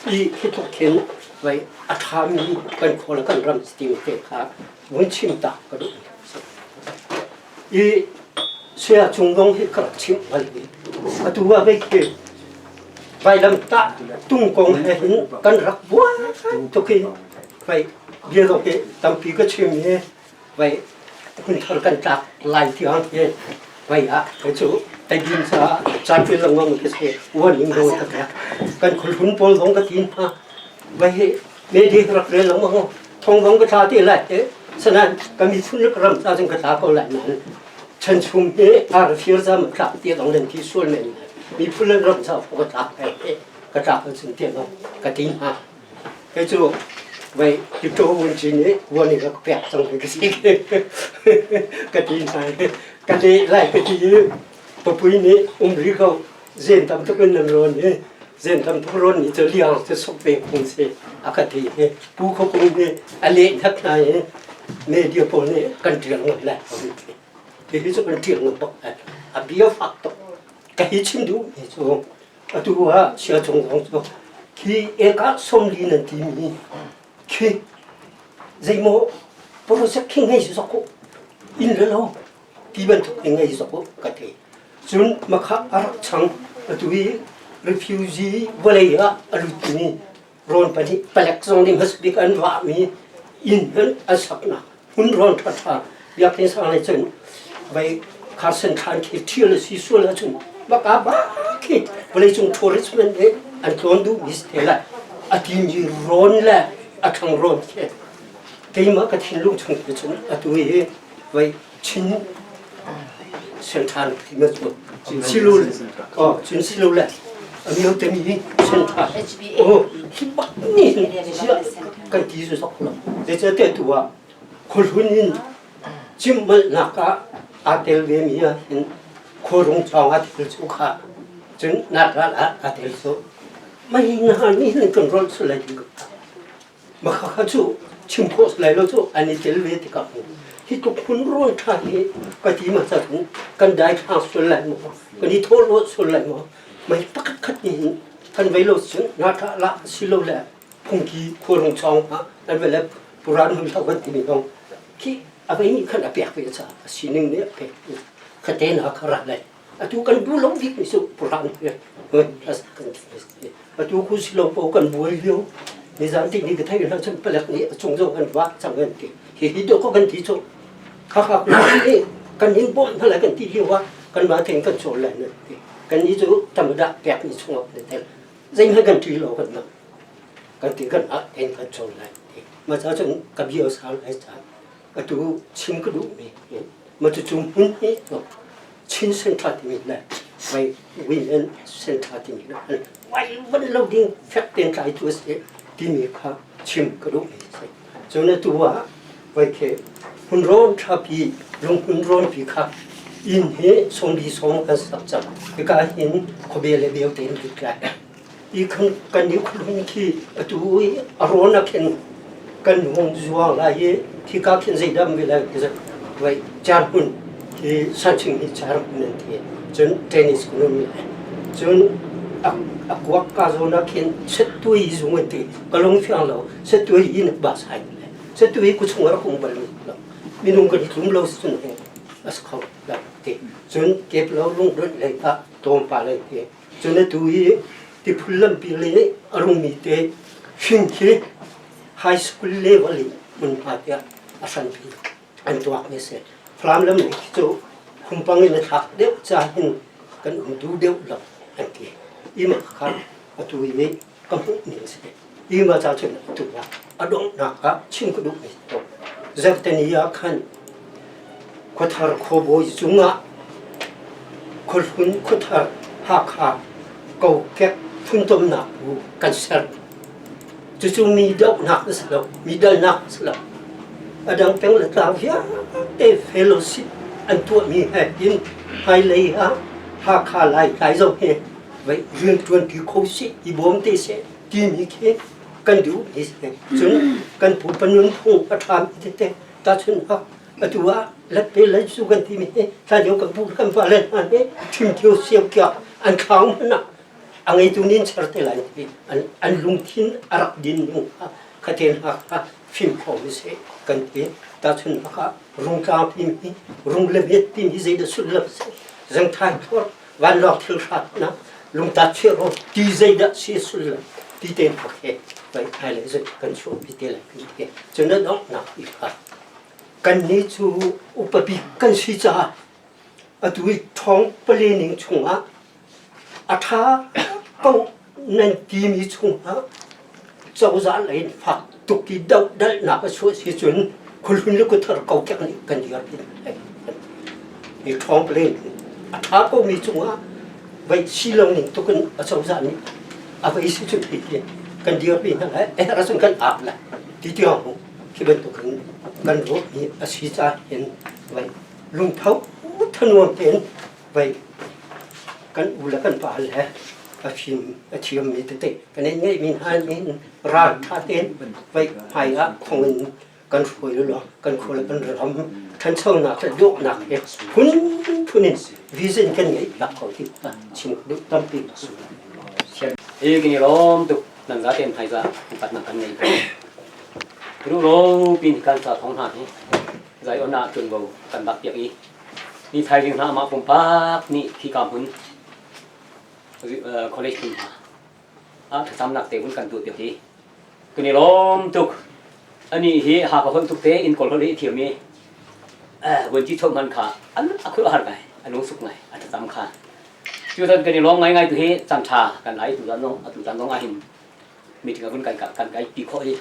I hi tluk khin vei a ṭhami kan khua le kan ram ti te kha vun chim ta ka duh. I saya cung zong hi ka rak chimh bal i atu ah vei khi vailam tah tung kong he hin kan rak buai tuk i vei bia zong hi tampi ka chim i vei hmunthar kan tlak lai tiang hi vei ah kei cu Tedim caah caan lengmang khi si uan in do ka kan khulhun pawl zong ka tin hna vei hi me di rak rel lengmang thong zong ka thla te lai te sanan ka miphun le ka ram ca zong ka thla ko lai nan chan chung hi ar fir za ma tlak ti zong nan ti sual men miphun le ram ca ka tlak he ka tlak cun te zong ka ti hna kei cu vei ti to un chi nih vuan in ka pek cang ka si ka ti hna ka le lai ka ti papui nih um ri ko zen tam tuk in nan rawn hi zen tam tuk rawn ni cu liang cu sok ve kung si a ka ti hi pu kho kung nih a leh hnak hna i media pawl nih kan ṭial ngam lai hi hi cu kan ṭial ngam bak lai a bia fak tuk ka hi chim duh mi cu atu ah sia chung zong cu khi eka 40 nan ti mi khi zeimaw project khi ngei zok in le lo ti bantuk in ngei zok ka ti Cun makha a rak chang. Atu hi refugee vawlei ah a lutmi rawn pahnih palek zong nih hmasabik an vahmi inn hmanh an saknak hmun rawn ṭhaṭha biakinn sang nih cun vei Carson thlan khi ṭhial a si sual ahcun baka bak khi vawleicung tourist hmanh nih an tlawn duhmi si te lai. A timi rawn le a ṭhang rawn khi keimah ka thinlung chung te cun atu hi vei Chin senṭhan ti cu silul oh chin silul le amiu te mi senṭhan oh hi bak ni kan ti zu sok lo zeicah tu ah khualhun in chimmalnak ah aa tel ve mi ah hin khuarung chawng aa tel cu kha cun nat ral ah aa tel cu mai na ni hin kan rol su lai Makhakha cu chim khawh lai lo cu an i tel ve tikah hi tluk phun rawn ṭha hi ka ti ma ca cun kan dai thlang sual lai maw kan i thawh lo sual lai maw mei pakhat khat nih hin kan vei lo cun nga ṭha la si lo le phungki khualung chawng ha kan ve le puran hun hlau kan timi zong khi a vei nih khan a pek ve ca a sining nih a pek khate na kha ra lai Atu kan duh lo bik mi cu Purang hi atu khu si lo po kan buai lio nizan ti ni ka thei hna cun palek nih a cung zong an vah cang an ti hi hi do ko kan ti cu. Khakha nih kan in bawmh hna lai kan ti lio ah kanmah tein kan cawl lai nan ti. Kan i cu tamdah pek ni chungah kan i tel. Zeihmanh kan ṭi lo kan nam. Kan ti kan ah tein kan cawl lai ti. Mah ca cun ka bia sau lai ca atu chim ka duhmi ma cucu hmun hi Chin Center timi le vai Women Center timi le vai van lo ding fek tein tlaitu a si timi kha chim ka duhmi a si. Cun atu ah vai khi hmunrawn ṭhapi lunghmun rawnpi kha inn hi sawmli sawm kan sak cang. Hika hin khuabe le beu tein lut lai. I kan kan i khualhun khi atu i a rawn ah khin kan hung zuang lai i khika khin zeidah mi lai ti vai car hmun khi sanching hi car hmun an ti. Cun tennis kun um lai. Cun a kuak ka zawn ah khin settui zung an ti. Ka lung fiang lo settui in ba sai le settui ku chung rak um bal mi lo. Minung kan i tlum lo cun he as kho la ti. Cun kep lo lung runh lei ah tawm pa lei ti. Cun atu hi tiphul lampi le a rungmi te hring khi high school level in hmunhma tiah a hranpi an tuakmi a si. Falam lam lei khi cu khumpang in a thlak deuh ca hin kan um duh deuh lo an ti. Ima kha atu i ka hmuh ning a si. Ima ca cun atu ah a donghnak ah chim ka duhmi ko. Zarhteni ah khan Khuathar khuabawi cungah Khuahlun Khuathar Hakha kokek funtomnak bu kan ser. Cucu mi dohnak a si lo, mi dalnak a si lo. A dang peng le tlang vialte fellowship an tuahmi he hin hmailei ah Hakha Laitlai zong hi vei rianṭuanṭi kho sih, i bawm te seh timi khi kan duh mi si. Cun kan pupa nunphung a ṭhami tete tahchunhnak atu ah latpe laisu kan timi hi hlanlio kan pu kan pa le hna nih ṭhimthio siaukiah an thlau hmanh ah a ngeitu nih an ser te lai ti an lungthin a rak din ning kha khaten hna kha fim kho mi seh kan ti tahchunhnak ah rungtlang timi rung le met timi zeidah sullam si zengthai thor vanlawng thil hrat na lungtat chiah ti zeidah si sullam ti te hna he vai thai le zet kan chuahpi te lai kan ti cun na donghnak i kha kannih cu upa bik kan si caah atu i ṭhawng palening chungah a ṭha ko nan timi chungah cozah lei in fak tuk i dohdalhnak a chuah si cun khuahlun le khuathar kokek nih kan dirpi hi ṭhawng palen a ṭha komi cungah vei si lo ning tuk in a cozah nih a vei si cun hi kan dirpi hna lai eh cun kan ap lai ti tiang khi bantukin kan ruahmi a si caah hin vai lungtho thanuam tein vai kan u le kan pa le a fim a thiammi tete kan in ngeihmi hna nih ral ṭha tein vai hmai ah khong in kan hruai lo kan khua le kan ram ṭhanchonak le dawhnak he phun phun in vision kan ngeih bak ko ti chim duh tampi. E kan i lawm tuk nan zaten hmaiza upatnak kan ngei ko. Ru pin kan sa thong hna hi zai on ah tunvo kan bak piak i ni thaizing hna amah pumpak nih khi ka hmun college hmun hna ah thlacamnak te hun kan tuah piak hi kan i lawm tuk ani hi ha ka hon tuk te in kol hol hi thiam i vuanci chom man kha an a khul har ngai a lung suk ngai a thlacam kha Cutan kan i lawm ngaingai tu hi caan ṭha kan lai tu zan zong atu zan zong ahhin meeting a vun kan kan kai pi khawh hi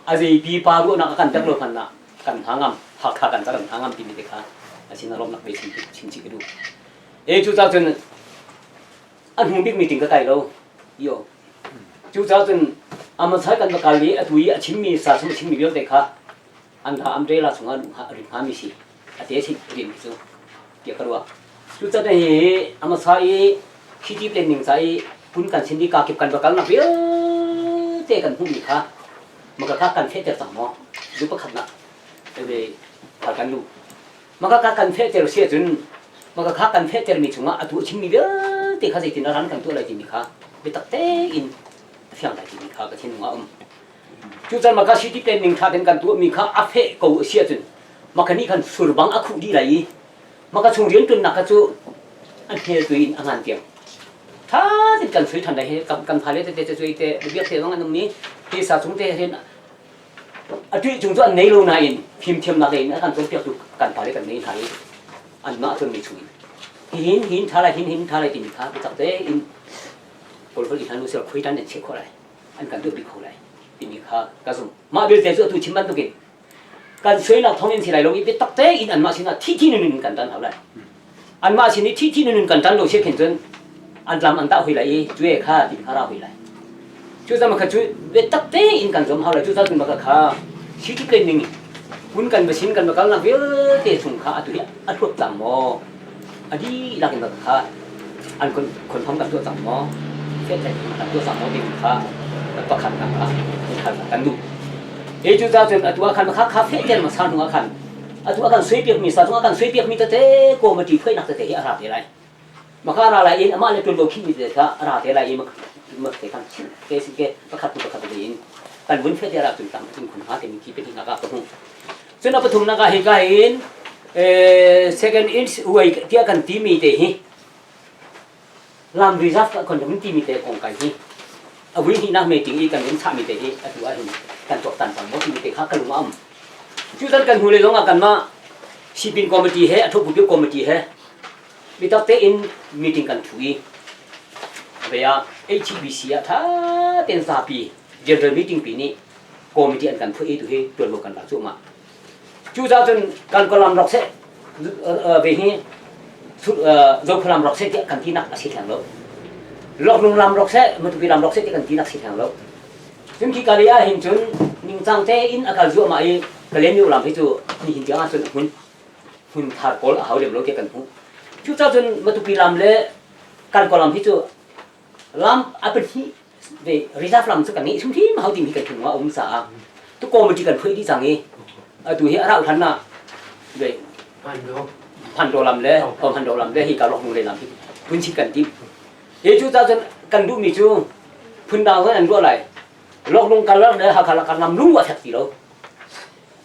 a zei pi pa ruahnak a kan pek lo hmanh ah kan hna ngam Hakha kan ca kan hna ngam timi te kha a sin a lawmnak ve chim chim chih ka duh. E cu ca cun a hnu bik meeting ka kai lo yo cu ca cun amasai kan va kal i atu i a chimmi sa chung chimmi vialte kha an hla umbrella chungah luh hnga rit hngami si a te si rian cu tiah ka ruah cucaah hi a hmasa i city planning ca i kun kan sin i kakip kan va kalnak vialte kan hmuhmi kha maka kha kan fehter cang maw lu pakhatnak ebe thal kan lu maka kha kan fehter si ahcun maka kha kan fehtermi chungah atu a chimmi vialte kha zeitin a ran kan tuah lai timi kha biatak tein a fiang lai timi kha ka thinlung ah a um Cucan maka city planning ṭha tein kan tuahmi kha a feh ko a si ahcun maka nih khan sur bang a khuh dih lai i maka chung rianṭuannak kha cu an hmel tu in a ngan tiang ṭha tein kan sui ṭhan lai hi kan kan phale tete te cuai te biak te zong an um i hi sa chung te hin. A tuih chung cu an nei lo nain fimthiamnak in a kan cawnpiaktu kan pale kan nei hna i anmah cawnmi chung in hihin hin ṭha lai hin hin ṭha lai timi kha biatak tein Kawlholh i hna nu sel khuai tan an cheh khawh lai an kan tuahpi kho lai timi kha ka zumh. Mah vialte cu atu chim bantukin kan suainak thawng in si lai lo i biatak tein anmah sinah thi thi nun in kan tan hau lai. Anmah sin i thi thi nun in kan tan lo sia khin cun an tlam an tah hui lai i cue kha ti kha ra hui lai. Cu zama kha cu biatak tein kan zuam hau lai. Cu cun baka kha city planning hun kan va sin kan va kalnak vialte chung kha atu hi a hluat cang maw? A dihlak in baka kha an confirm kan tuah cang maw? Fehter kan tuah cang maw timi kha pakhatnak ah kan duh. Hi cu cun atu ah khan kha kha fehter hmasa hnu ah khan atu a kan suaipiakmi sa chung a kan suaipiakmi tete committee phuainak tete hi a ra te lai. Maka ra lai in amah le ṭuanvo khihmi tete kha a ra te lai i mak te khan ke sin ke pakhat hnu pakhat te in kan vun fehter ah cun tam in khun hnga timi khi pahnihnak ah ka hmuh. Cun a pathumnak ah hika hin second inch way tiah kan timi te hi lam reserve ka kon kan timi te kong kai hi a vui hnihnak meeting i kan vun chahmi te hi atu ah hin kan tuaktan cang maw timi te kha ka lung a um. Cu tan kan hnulei zong ah kanmah sipin committee he a thokbu committee he biatak tein meeting kan thu i ve ah HBC ah tha tein zapi general meeting pi nih committee an kan phuah i tu hi tuanvo kan la cuahmah. Cu cun kan kalam rak seh ve hi Zokhualam rak seh tiah kan tinak a si theng lo. Loklung lam rak seh, Matupi lam rak seh tiah kan tinak si theng lo. Cun khi kali ah hin cun ningcang tein a kal zuahmah i Kalaymyo lam hi cu nihin tiang ah cun a hmun hmun thar kawl a hau lem lo tiah kan hmuh. Cucaah cun Matupi lam le Kankaw lam hi cu lam a pahnih ve reserve lam cu kan ngeih hrimhrim hau timi kan thinlung ah a um caah tu committee kan phuih dih cang i atu hi a rauh hlan ah ve Phandaw lam le Phandaw lam le hi ka lok le lam hi phun chit kan tim hi cu ca cun kan duhmi cu phundang zong an ruah lai loklung kar le Hakha lakar lam lung a fek ti lo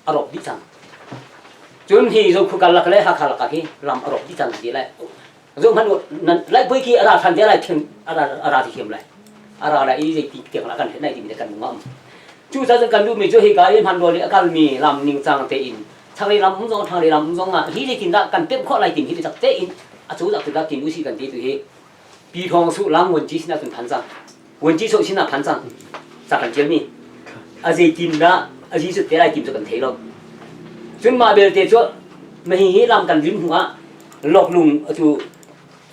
a rawk dih cang cun hi Zokhu karlak le Hakha lakar hi lam a rawk dih cang ti lai Zoh hmanh u, nan laihpui khi a ra ṭhan te lai thin a ra a ra ti thiam lai. A ra lai i zeiti tiang lah kan hren lai timi te kan lung a um. Cu ca cun kan duhmi cu hika i hmanrua nih a kalmi lam ningcang tein chaklei lam um zong thlanglei lam um zong ah hi zeitin dah kan pemh khawh lai timi hi biatak tein a cozah tu dah tin usih kan ti tu hi pi thawng su lam vuanci sinah cun phan cang. Vuanci so sinah phan cang. Ca kan ṭialmi. A zeitin dah a zi te lai tim cu kan thei lo. Cun mah belte cu mahi hi lam kan lim hnu ah loklung atu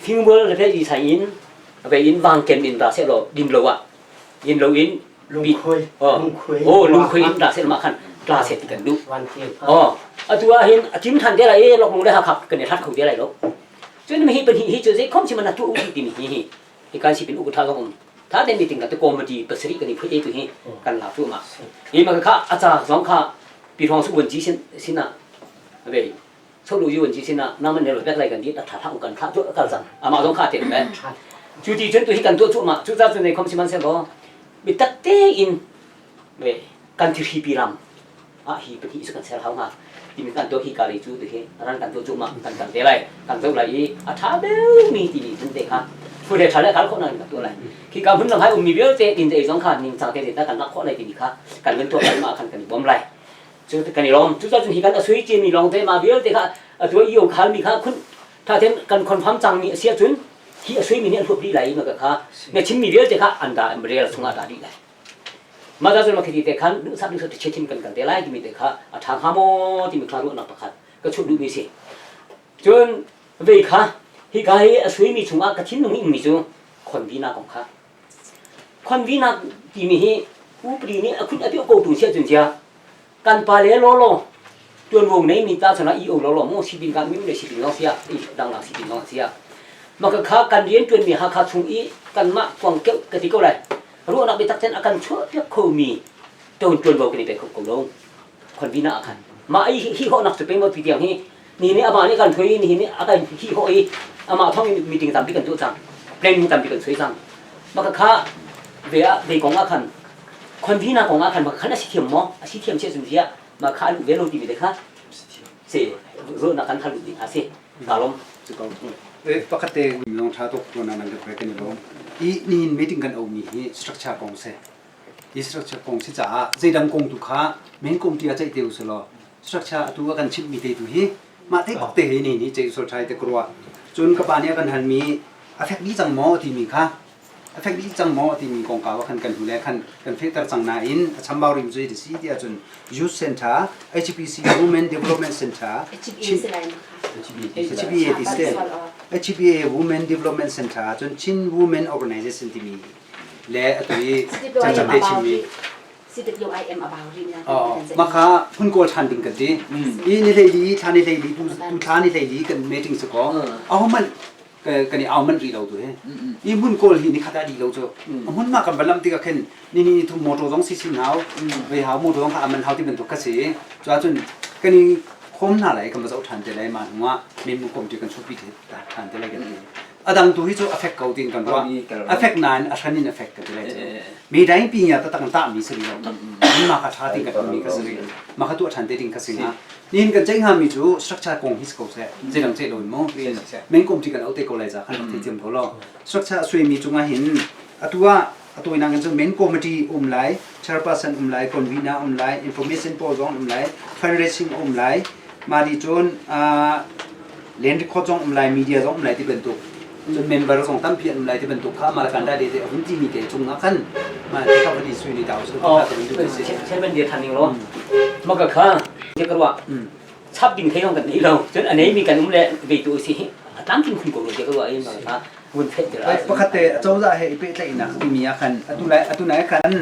fingmual le i sai in ve in vangkem in ra seh law din lo ah din lo in lungkhui lungkhui oh lungkhui in ra seh mah khan tla seh ti kan duh oh atu ah hin a kim than te lai i loklung le hakha kan i hlat kho te lai lo cun mi hi pahnih hi cu zei khom chim na tu u ti mi hi hi hi kan sipin u tha zong um tha den meeting ka te committee pasarih kan i phui tu hi kan la tu ma hi ma kha acha zong kha pi thong su wan ji sin sina ve solu yu ji sina nangman ne ro bek lai kan di ta tha tha kan tha tu kal cang ama zong kha te me chu ti chun tu hi kan tu chu ma chu cha chu nei khom siman se bo bi tak te in ve kan thi hi pi ram a hi pahnih cu kan ser hau hnga timi kan tuah hi ka lei cu ti hi ran kan tuah cu ma kan kan te lai kan zoh lai i a ṭha deuhmi timi phun te kha phu le ṭha le kal khawh nak in kan tuah lai khi ka hmun lam hai ummi vialte din te zong kha ningcang te te kan lak khawh lai timi kha kan van tuah lai ma khan kan i bawm lai cu kan i lawm cu cun hi kan a sui cimi lawng te ma vialte kha a tuah i khal mi kha khun tha ten kan confirm cang mi a si ahcun hi a sui mi nih an huap dih lai ma kha na chim mi vialte kha an da rel chungah dah dih lai Mah cun makhiti te khan duhsah duhsah te chiathin kan kal te lai timi te kha a ṭha hnga maw timi kha ruahnak pakhat ka chuah duhmi si. Cun vei kha hika hi a suimi chungah ka thinlung i ummi cu khonvinak kong kha. Khonvinak timi hi upadi nih a khut a piah ko tu siah cun cia kan pa le lawlaw tuanvo nei mi ta chana i o lawlaw mo sipin kan mi le sipin long sia i dang lang sipin long sia maka kha kan rian tuan mi Hakha chung i kanmah kuang keuh ka ti ko lai ruahnak biatak ten a kan chuah piak kho mi ton tuanvo kan i pe kho ko lo khonvina ah khan mah i hi hawhnak cu pe mo ti tiang hi ni ni amah nih kan thui ni ni a kan hi hawh i amah thong in meeting tampi kan tuah cang planning tampi kan sui cang maka kha ve ah ve kong ah khan khonvina kong ah khan maka khan a si thiam maw a si thiam che cun zia ma kha lu ve lo ti mi te kha si ruahnak kan kha lu ding a si ka lom Pakhat te minung tha tuk tuan nan kan kan i lawm. I nihin meeting kan omi hi structure kong si. Hi structure kong si caah zeidang kong tu kha main committee ah ceih te usih law structure atu a kan chimhmi te tu hi mah te bak te hi ni nih ceih usol ṭhai te ka ruah. Cun ka pa nih a kan halmi a fek dih cang maw timi kha a fek dih cang maw timi kongkau ah khan kan hnu le khan kan fehter cang nain a chambau rim cu hi si ti ahcun Youth Center, HPC Women Development Center, HBA ti si HBA Women Development Center cun Chin Women Organization timi le atu i cacam te chimmi CWIM a bau rih na mah kha hun kawl ṭhan ding kan ti i ni hleili thla ni hleili tu thla ni hleili kan meeting si ko ahohmanh kan i au manh rih lo tu hi i hmun kawl hi ni khat ah dih lo cu a hmun ma kan va lam tikah khin ni ni thum motor zong si sin hau vei hau motor zong kha aman hau ti bantuk kha si cu ahcun kan i khom hna lai kan va zoh ṭhan te lai ma hnu ah memu kom ti kan chuahpi ṭhan te lai kan ti a dang tu hi cu a fek ko tiin kan ruah a fek nain a hran in a fek ka ti lai cu mi daing pi nya taktak tah mi si lo ma kha tha ting ka mi ka si ma kha tu a than te ding ka si nga nihin kan ceih hnga mi cu structure kong hi si ko seh zeidang ceih lo in mu main committee kan auh te ko lai za khan thei thiam ko lo structure sui mi cungah hin atu ah atu ina kan cu main committee um lai chairperson um lai convener um lai information pawl zong um lai fundraising um lai ma di cun land record zong um lai media zong um lai ti bantuk cun member zong tampi an um lai ti bantuk kha malakan da de te a hun ti mi te cung ah khan ma te ka van sui ni ta so ka ka du si chairman dia than ning lo maka kha je karwa chap ding thei kan nei lo cun a nei mi kan um le ve tu si tlamtling khun ko lo je karwa ai ma kha hun phet dira pakhat te cozah he i pehtlaihnak timi ah khan atu lai atu nai khan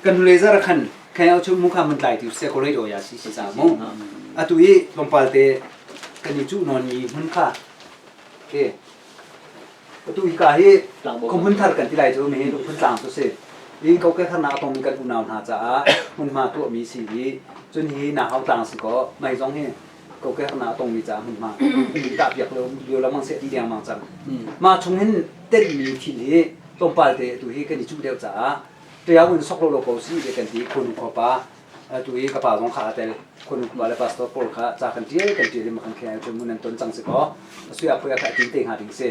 kan laser khan khan chu mu kha mun tlai ti se ko rei do ya si si cha mu atu i tlawmpal te kan i cuh nawn mi hmun kha ke atu hi ka hi khuhmun thar kan ti lai cu mi hi phun tlang cu si i kokek harnak a tongmi kan unau hna caah hmunhma tuahmi si i cun hi na hau tlang si ko mei zong hi kokek harnak a tongmi caah hmunhma tah piak lo lio lengmang seh ti dengmang cang mah chung hin telhmi thil hi tlawmpal te tu hi kan i cuh deuh caah tiang in sok lo lo ko si te kan ti khunu khuapa atu i ka pa zong kha a tel khunu khuapa le pastor pawl kha ca kan tial kan tial i makan khe cu mun an ton cang si ko asui a phui kha tin te hnga ding si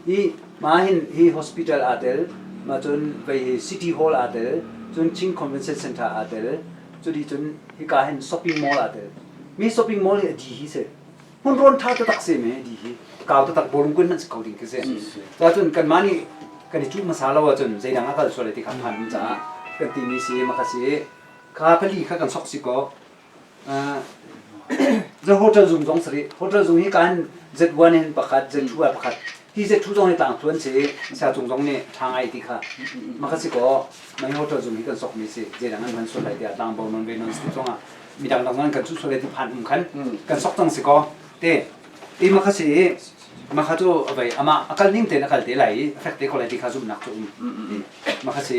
hi ma hin hi hospital aa tel ma cun vei hi city hall aa tel cun Chin Convention Center aa tel cudi cun hika hin shopping mall aa tel mi shopping mall hi a di hi si hmun rawn tha taktak si me di hi kau taktak bawlung kun hmanh si ko ding khi si cun kanmah nih kan i cuh hmasa lo ahcun zeidang a kal sual ti kha phan um caah kan timi si maka si kha pali kha kan sok si ko the hotel zung zong sari hotel zung hi kan Z1 in pakhat Z2 ah pakhat hi Z2 zong hi tlang thluan si sia cung zong nih tha ngai ti kha maka si ko mai hotel zung hi kan sok mi si zeidang an hman sual lai tiah tlang bo non ve non si zong ah midang dang zong kan cu sual ti phan um khan kan sok cang si ko te i ma kha si ma kha cu avei ama akal ning tein akal te lai i a fek te ko lai ti kha zumhnak cu um ma kha si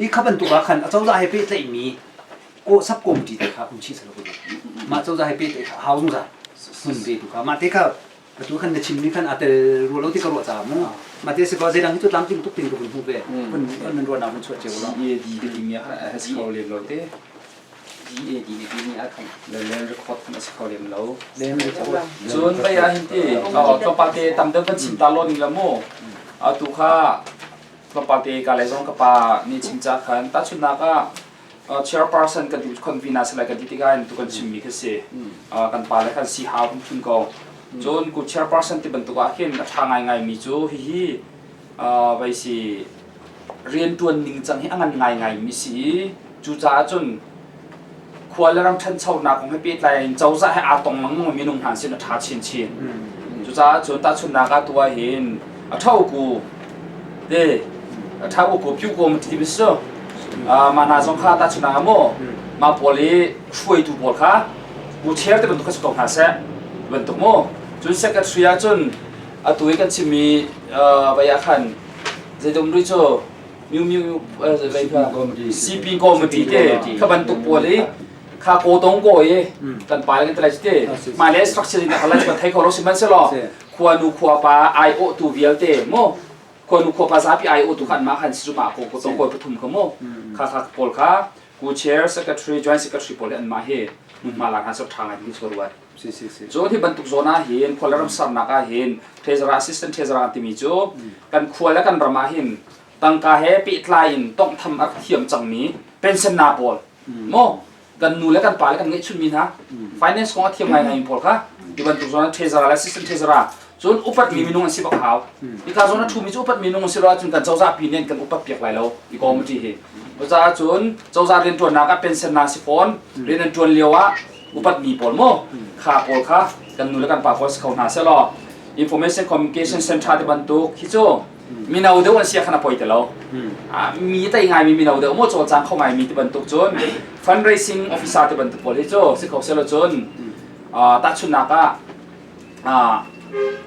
i kha bantuk ah khan acozah he pehtlaih mi ko sub committee te kha um chih salo ko ma cozah he pehtlaih kha hau zungzal hun pe tu kha ma te kha Atu khan na chimmi khan aa tel rua lo ti ka ruah caah mu. Mah te si ko zeidang hi cu tlamtling tuk tin ka vun hmuh ve. Hun nan ruahnak hun chuah cio lo. GAD ka timi ah khan a si kho lem lo te. GAD na timi ah khan le land record khan a si kho lem lo. Land record. Cun vei ah hin ti tlawmpal te tam deuh kan chim ta lo ning la mu. Atu kha tlawmpal te ka le zong ka pa nih chim ca khan tahchunhnak ah chairperson kan ti convener si lai kan ti tikah in tu kan chimmi khi si kan pa le khan si hau kan phun ko cun ku chairperson ti bantuk ah khin a ṭha ngaingai mi cu hihi vai si rianṭuan ning cang hi a ngan ngaingai mi si i cucaah cun khua le ram ṭhanchonak kong he pehtlai in cozah he aa tong lengmang mi minung hna sin a ṭha chinchin cucaah cun tahchunhnak ah tu ah hin a ṭho ku te a ṭha ku pyu ko ti mi si mah hna zong kha tahchunhnak ah maw mah pawl i hruaitu pawl kha bu chair te bantuk kha si ko hna seh bantuk maw cun secretary ah cun atu i kan chimmi vai ah khan zeidum rui cu Miu Miu CP committee te kha bantuk pawl i kha ko tong ko i kan pa le kan tlai te mah le structure in ka lai kan thei kho lo sihmanhsehlaw khua nu khua pa ai awh tu vialte mo khua nu khua pa zapi ai awh tu khan mah khan si ma ko ko tong ko pathum kha mo kha kha pawl kha ku chair secretary joint secretary pawl an mah hi hmunhma la khan sok tha ngai ding chu ruat Si si si. Cun hi bantuk zawn ah hin khua le ram sernak ah hin treasurer assistant treasurer an timi cu kan khua le kan ram ah hin tangka he pehtlai in tonghtham a rak thiam cangmi. Pension na pawl mo kan nu le kan pa le kan ngeihchun mi hna finance kong a thiam ngai ngai pawl kha ti bantuk zawn treasurer le assistant treasurer cun upat mi minung an si bak hau ika zawn a thu mi cu upat minung an si lo ahcun kan cozah pi nih kan upat piak lai lo i committee hi cucaah cun cozah riantuannak ah pension na si fawn rian an tuan lio ah upat mi pawl mu kha pawl kha kan nu le kan pa pawl si kho hna selaw information communication center ti bantuk hi cu mino deuh an si khan a poi ti lo mi tei ngaimi mino deuh maw cawlcang kho ngaimi ti bantuk cun fundraising officer ti bantuk pawl hi cu si kho selaw cun tahchunhnak ah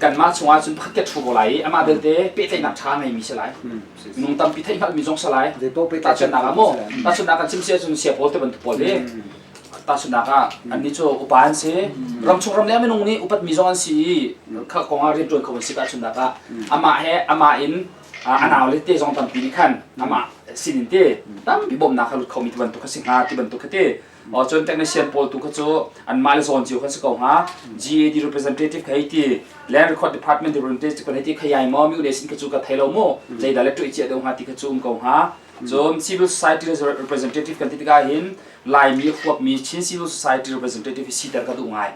kanmah chungah cun pakhat ke thu ko lai i amah belte pehtlaihnak ṭha ngeimi si lai minung tampi theih hngalhmi zong si lai tahchunhnak ah maw tahchunhnak kan chim si ahcun sia pawl ti bantuk pawl hi tahchunhnak ah annih cu upa an si ramchung ram le minung nih upatmi zong an si i kha kong ah rianṭuan kho an si tahchunhnak ah amah he amah in a nau le te zong tampi nih khan amah sinin te tampi bawmhnak kha lut khomi ti bantuk kha si hnga ti bantuk kha ti cun technician pawl tu kha cu anmah le zawn cio khan si ko hnga GAD representative kha hei ti land record department representative kan hei ti khayai maw mi ule sin kha cu ka thei lo mu zeidah le tuih cia deuh hnga ti kha cu um ko hnga cun civil society representative kan ti tikah hin Laimi huapmi Chin Civil Society representative hi siter ka duh ngai.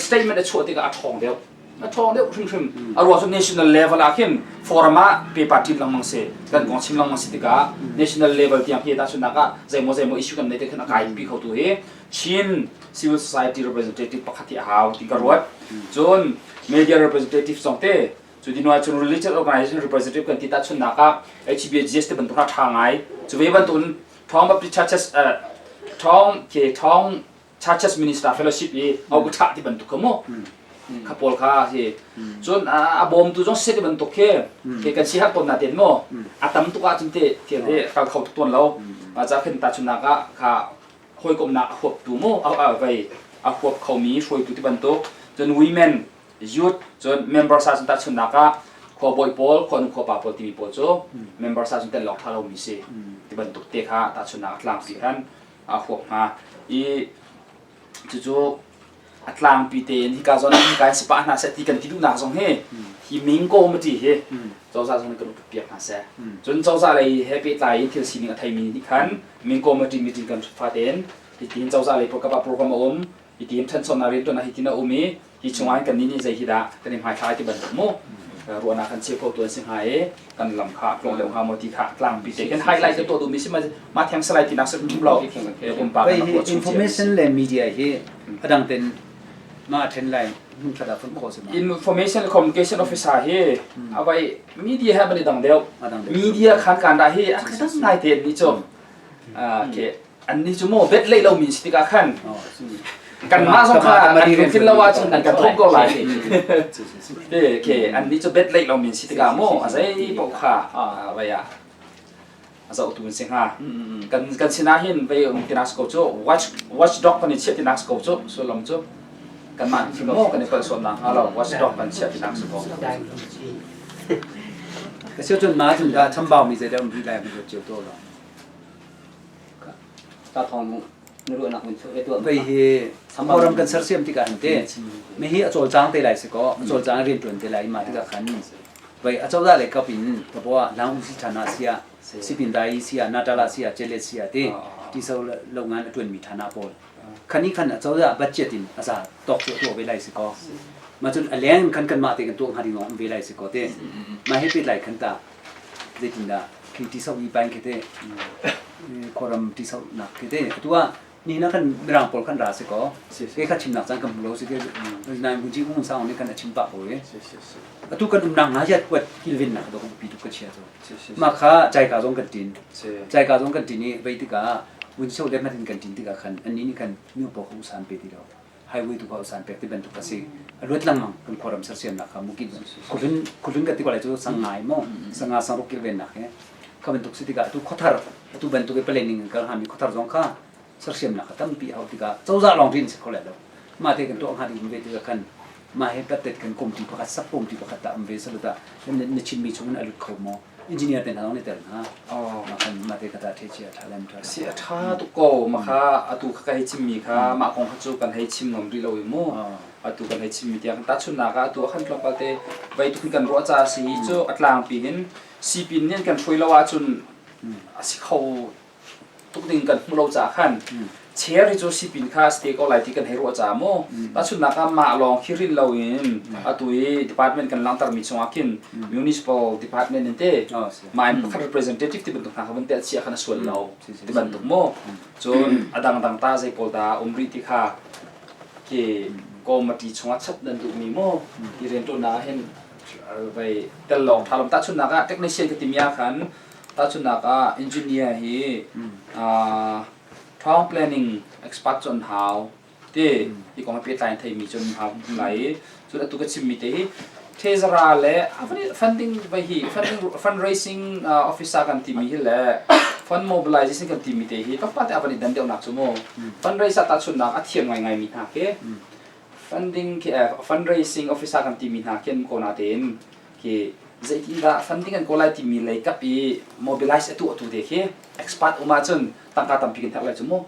Statement a chuah tikah a ṭhawng deuh. A ṭhawng deuh hrimhrim. A ruang cu national level ah khin forum ah paper ṭin lengmang si. Kan kong chim lengmang si tikah national level tiang hi tahchunhnak ah zeimaw zeimaw issue kan nei te khin a kai pi kho tu hi Chin Civil Society representative pakhat hi a hau ti ka ruat. Cun media representative zong te cu ti hnuah cun religious organization representative kan ti tahchunhnak ah HBGS te bantuk hna ṭha ngai. Cu ve bantukin Thawng Baptist Churches Thawng ke Thawng Churches Minister Fellowship i au tha ti bantuk kha mu kha pawl kha hi cun a bawmtu zong se ti bantuk khi ke kan si har ton na ten mu a tam tuk ah cun te thil hi kal kho tuk ton lo ma cha khin ta chunak ah kha hawikomnak a huap tu mu a vai a huap khomi hruaitu ti bantuk cun women youth cun member sa cun tahchunhnak ah khua bawi pawl khua nu khua pa pawl timi pawl cu member sa cun tel lawng ṭha lomi si ti bantuk te kha tahchunhnak a tlangpi khan a huap hnga i cucu a tlangpi tein hika zawn hika in si pah hna seh ti kan ti duhnak zong hi hi ming committee hi cozah zong nih kan upat piak hna seh cun cozah lei he pehtlai in thil sining a theimi nih khan ming committee meeting kan fatein hitin cozah lei program a um hitin ṭhanchonak rianṭuan ah hitin a um i hi chungah hin kannih nih zei hi dah kan i hmaithlai ti bantuk mu ruahnak kan cheu kho tu an si hnga i kan lam kha a tlawng deuh hnga maw ti kha tlangpi te kan highlight te tuah duhmi si ma theng salai ti nak sim lo pumpak information le media hi adang ten ma then lai hun thada phun kho si ma information communication officer hi awai media ha bani dang deuh media khan kan da hi a dang ngai te ni chu ke Annih cu maw bet lei lomi si tikah khan kanmah zong kha an lungthin lo ahcun an kan thawh ko lai. Ke annih cu bet lei lomi si tikah maw a zei paoh kha vai ah a zohtu an si hnga. Kan kan sinah hin vei um tinak si ko cu watch watchdog kan i chiah tinak si ko cu sullam cu kanmah hi maw kan i palh sual nak hnga lo watchdog kan chiah tinak si ko. Ka cun ma cun dah chambau mi zei dah um rih lai kan ruat cio to lo. Ka thawng na ruahnak min chuah ve tuah. Vei hi Kawlram kan sersiam tikah hin te mi hi a cawlcang te lai si ko a cawlcang rian tuan te lai ma tikah khan vei a cozah lei kap in tapoa lang usi thana sia sipin dai sia natala sia chele sia te ti so lo ngan a tuan mi thana pawl khani khan a cozah budget in a za tok chu to ve lai si ko ma cun a leng khan kan mah te kan tuah hnga ding om ve lai si ko te ma he pet lai khan ta zeitindah khi ti-so i pain khi te khuaram ti-so nak khi te atu ah ni na kan mirang pawl kan ra si ko ke kha chimnak caan kan hmu lo si ke nai mu ji un sang ni kan a chim pah ko e atu kan umnak nga yat kuat kilvin nak do pi tu ka chia chu ma kha chai ka zong kan tin chai ka zong kan tin i vei tikah un so le matin kan tin tikah khan ani ni kan mi po khu san pe ti lo highway tu kha usan pek ti bantuk a si a luat lengmang kan khuaram sersiamnak kha mukin khuhlun khuhlun ka ti ko lai cu sangai mo sanga sangruk kilvennak he kha bantuk si tikah atu khuathar atu bantuk i planning kal hami khuathar zong kha sersiamnak kha tampi hau tikah cozah lawng rin si kho lai lo mah te kan tuah hnga ding ve tikah khan mah he pattet kan komti pakhat sak komti pakhat ta am ve saluta na chinmi chungin a lut kho maw engineer te hna zong nih tel hna mah te kata the chia tha lem tha si a tha tuk ko ma kha atu kha ka hei chimmi kha mah kong kha cu kan hei chim ngam rih lo i mu atu kan hei chimmi tiang ta chunnak ah atu a khan tlawmpal te vai tuk kan ruah ca si hi cu a tlangpi hin sipin nih an kan hruai lo ahcun a si kho. tuk ding kan hmu lo caah khan chair hi cu sipin kha stay ko lai ti kan hei ruah caah mu tahchunhnak ah mah lawng khi rin loin atu i department kan langhtermi chungah khin municipal department in te mah in pakhat representative ti bantuk hna kha van te chia khan a sual lo ti bantuk mu cun a dangdang ta zei pawl dah um rih ti kha khi committee chungah chap nan duhmi mu ti rianṭuannak ah hin vai tel lawng ṭha lom tahchunhnak ah technician ka timi ah khan tahchunhnak ah engineer hi town planning expert cu an hau ti hi kong he pehtlai in theimi cu an hau lai i cun atu ka chimmi te hi Thezara le funding vai hi funding fundraising officer kan timi hi le fund mobilization kan timi te hi tlawmpal te a van i dan deuhnak cu mu fundraiser tahchunhnak a thiam ngaingai mi hna khi funding khi fundraising officer kan timi hna khi an ko na tein khi zeitindah funding an kawl lai timi lei kap i mobilize a tuahtu te khi expert um ahcun tangka tampi kan herh lai cu mu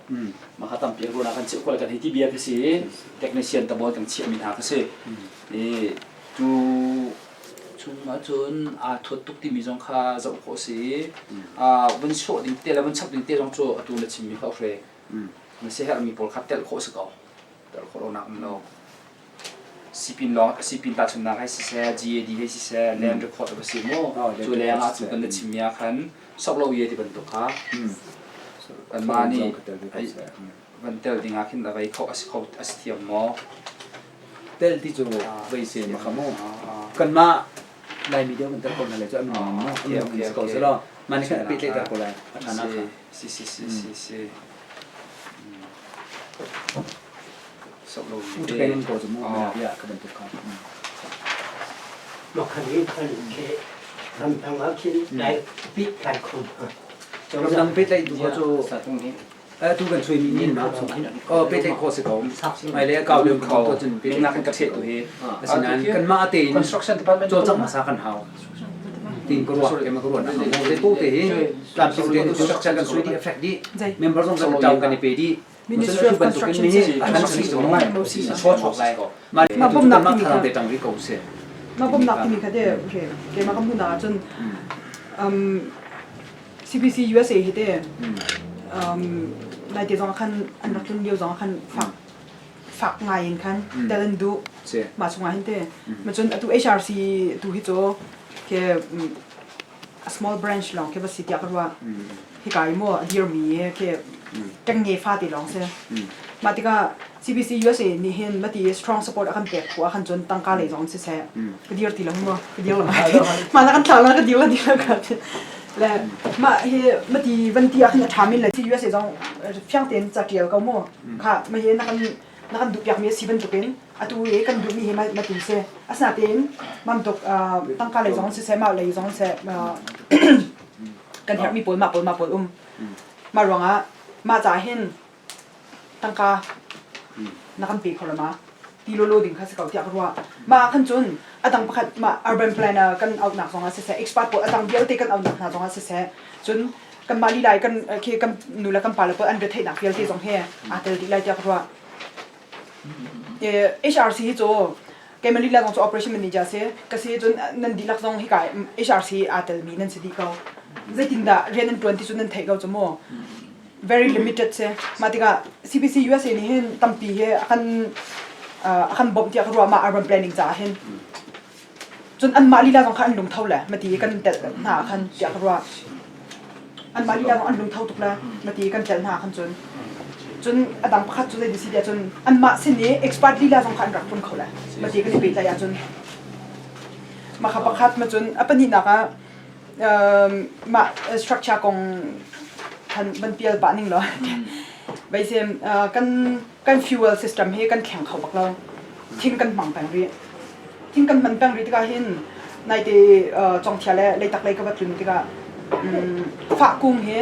mah kha tampi ruahnak kan chiah kual kan hei ti bia khi si technician tabawl kan chiahmi hna khi si i tu chung ahcun aa thuat tuk timi zong kha zoh khawh si vun sawh ding te le vun chap ding te zong cu atu na chimmi kha hre na siaherhmi pawl kha telh khawh si ko telh khawh lonak um lo Sipin lawng sipin tahchunhnak hei siseh GAD hei siseh land record a si mu cu leng ah cu kan na chimmi ah khan sok lo ye ti bantuk kha kanmah nih van tel ding ah khin a vei kho a si kho a si thiam maw tel ti cu vei se ma kha mu kanmah Laimi deuh kan tel ko hna lai cu an nung mu an nung si ko selaw mah nih khan a pehtlaihter ko lai a ṭha nak kha si si si si si Uṭheng ko cu mu bia ka bantuk kha. Makhan hi khan ke ramdang ah khin lai pit kai khom. Ramdang pehtlaih tu cu tu kan chuai mi nin ma o pehtlaih kho si ko. Mai le kau deuh kho to cun pehtlaih kan ka theh tu hi. Asinain kanmah tein construction department cawlcangh hmasa kan hau. Tin ka ruah ke ma ka ruah na mo te po te hi tlamtling te structure kan sui di affect di member zong kan tau kan i pe di Ministry of Construction Mah bawmhnak timi kha te tang ri ko se mah bawmhnak timi kha te okay keimah ka hmuhnak ahcun CBC USA hi te naite zong ah khan an rak tlun lio zong ah khan fak fak ngai in khan tel an duh mah chungah hin te ma cun atu HRC tu hi cu ke a small branch lawng khi va si tiah ka ruah. Hika i maw a dirmi khi ṭengnge fate lawng si. Mah tikah CBC USA nih hin mati strong support a kan pek phu ah khan cun tangka lei zong siseh ka dir ti lo maw ka dir lo mah na kan thlah la ka dir la dir la ka le mah hi mati van ti ah khan a ṭha min le USA zong fiang tein ca ṭial ko mu kha mah hi na kan na kan duhpiakmi a si bantukin atu i kan duhmi hi ma tu si asinain bantuk tangka lei zong siseh mah lei zong siseh kan herhmi pawl mah pawl mah pawl um mah ruangah mah ca hin tangka na kan pe kho lo ma ti lolo ding kha si ko tiah ka ruah mah khan cun adang pakhat mah urban planner kan auhnak zongah siseh expert pawl adang vialte kan auhnak hna zongah siseh cun kanmah lila i kan khi kan nu le kan pa le pawl an retheihnak vialte zong hi aa tel dih lai tiah ka ruah. HRC hi cu keimah lila zong cu operation manager si ka si cun nan dihlak zong hika HRC aa telmi nan si dih ko. Zeitindah rian an ṭuan ti cu nan theih ko cu mu. Very limited si. Mah tikah CBC USA nih hin tampi hi a kan a kan bawmh tiah ka ruah mah urban planning caah hin. Cun anmah lila zong kha an lungtho le mati kan telh hna ah khan tiah ka ruah. Anmah lila zong an lungtho tuk le mati kan telh hna ah khan cun. Cun a dang pakhat cu zei si tiah cun anmah sin i expert lila zong kha an rak tlung kho le mati kan i pehtlaih ahcun. Mah kha pakhat ma cun a pahnihnak ah mah structure kong khan van pial pah ning law Beisem kan kan fuel system hi kan thleng kho bak lo. Thing kan hmang peng rih. Thing kan hman peng rih tikah hin naite Congthia le Leitak lei ka va tlun tikah fah kung hi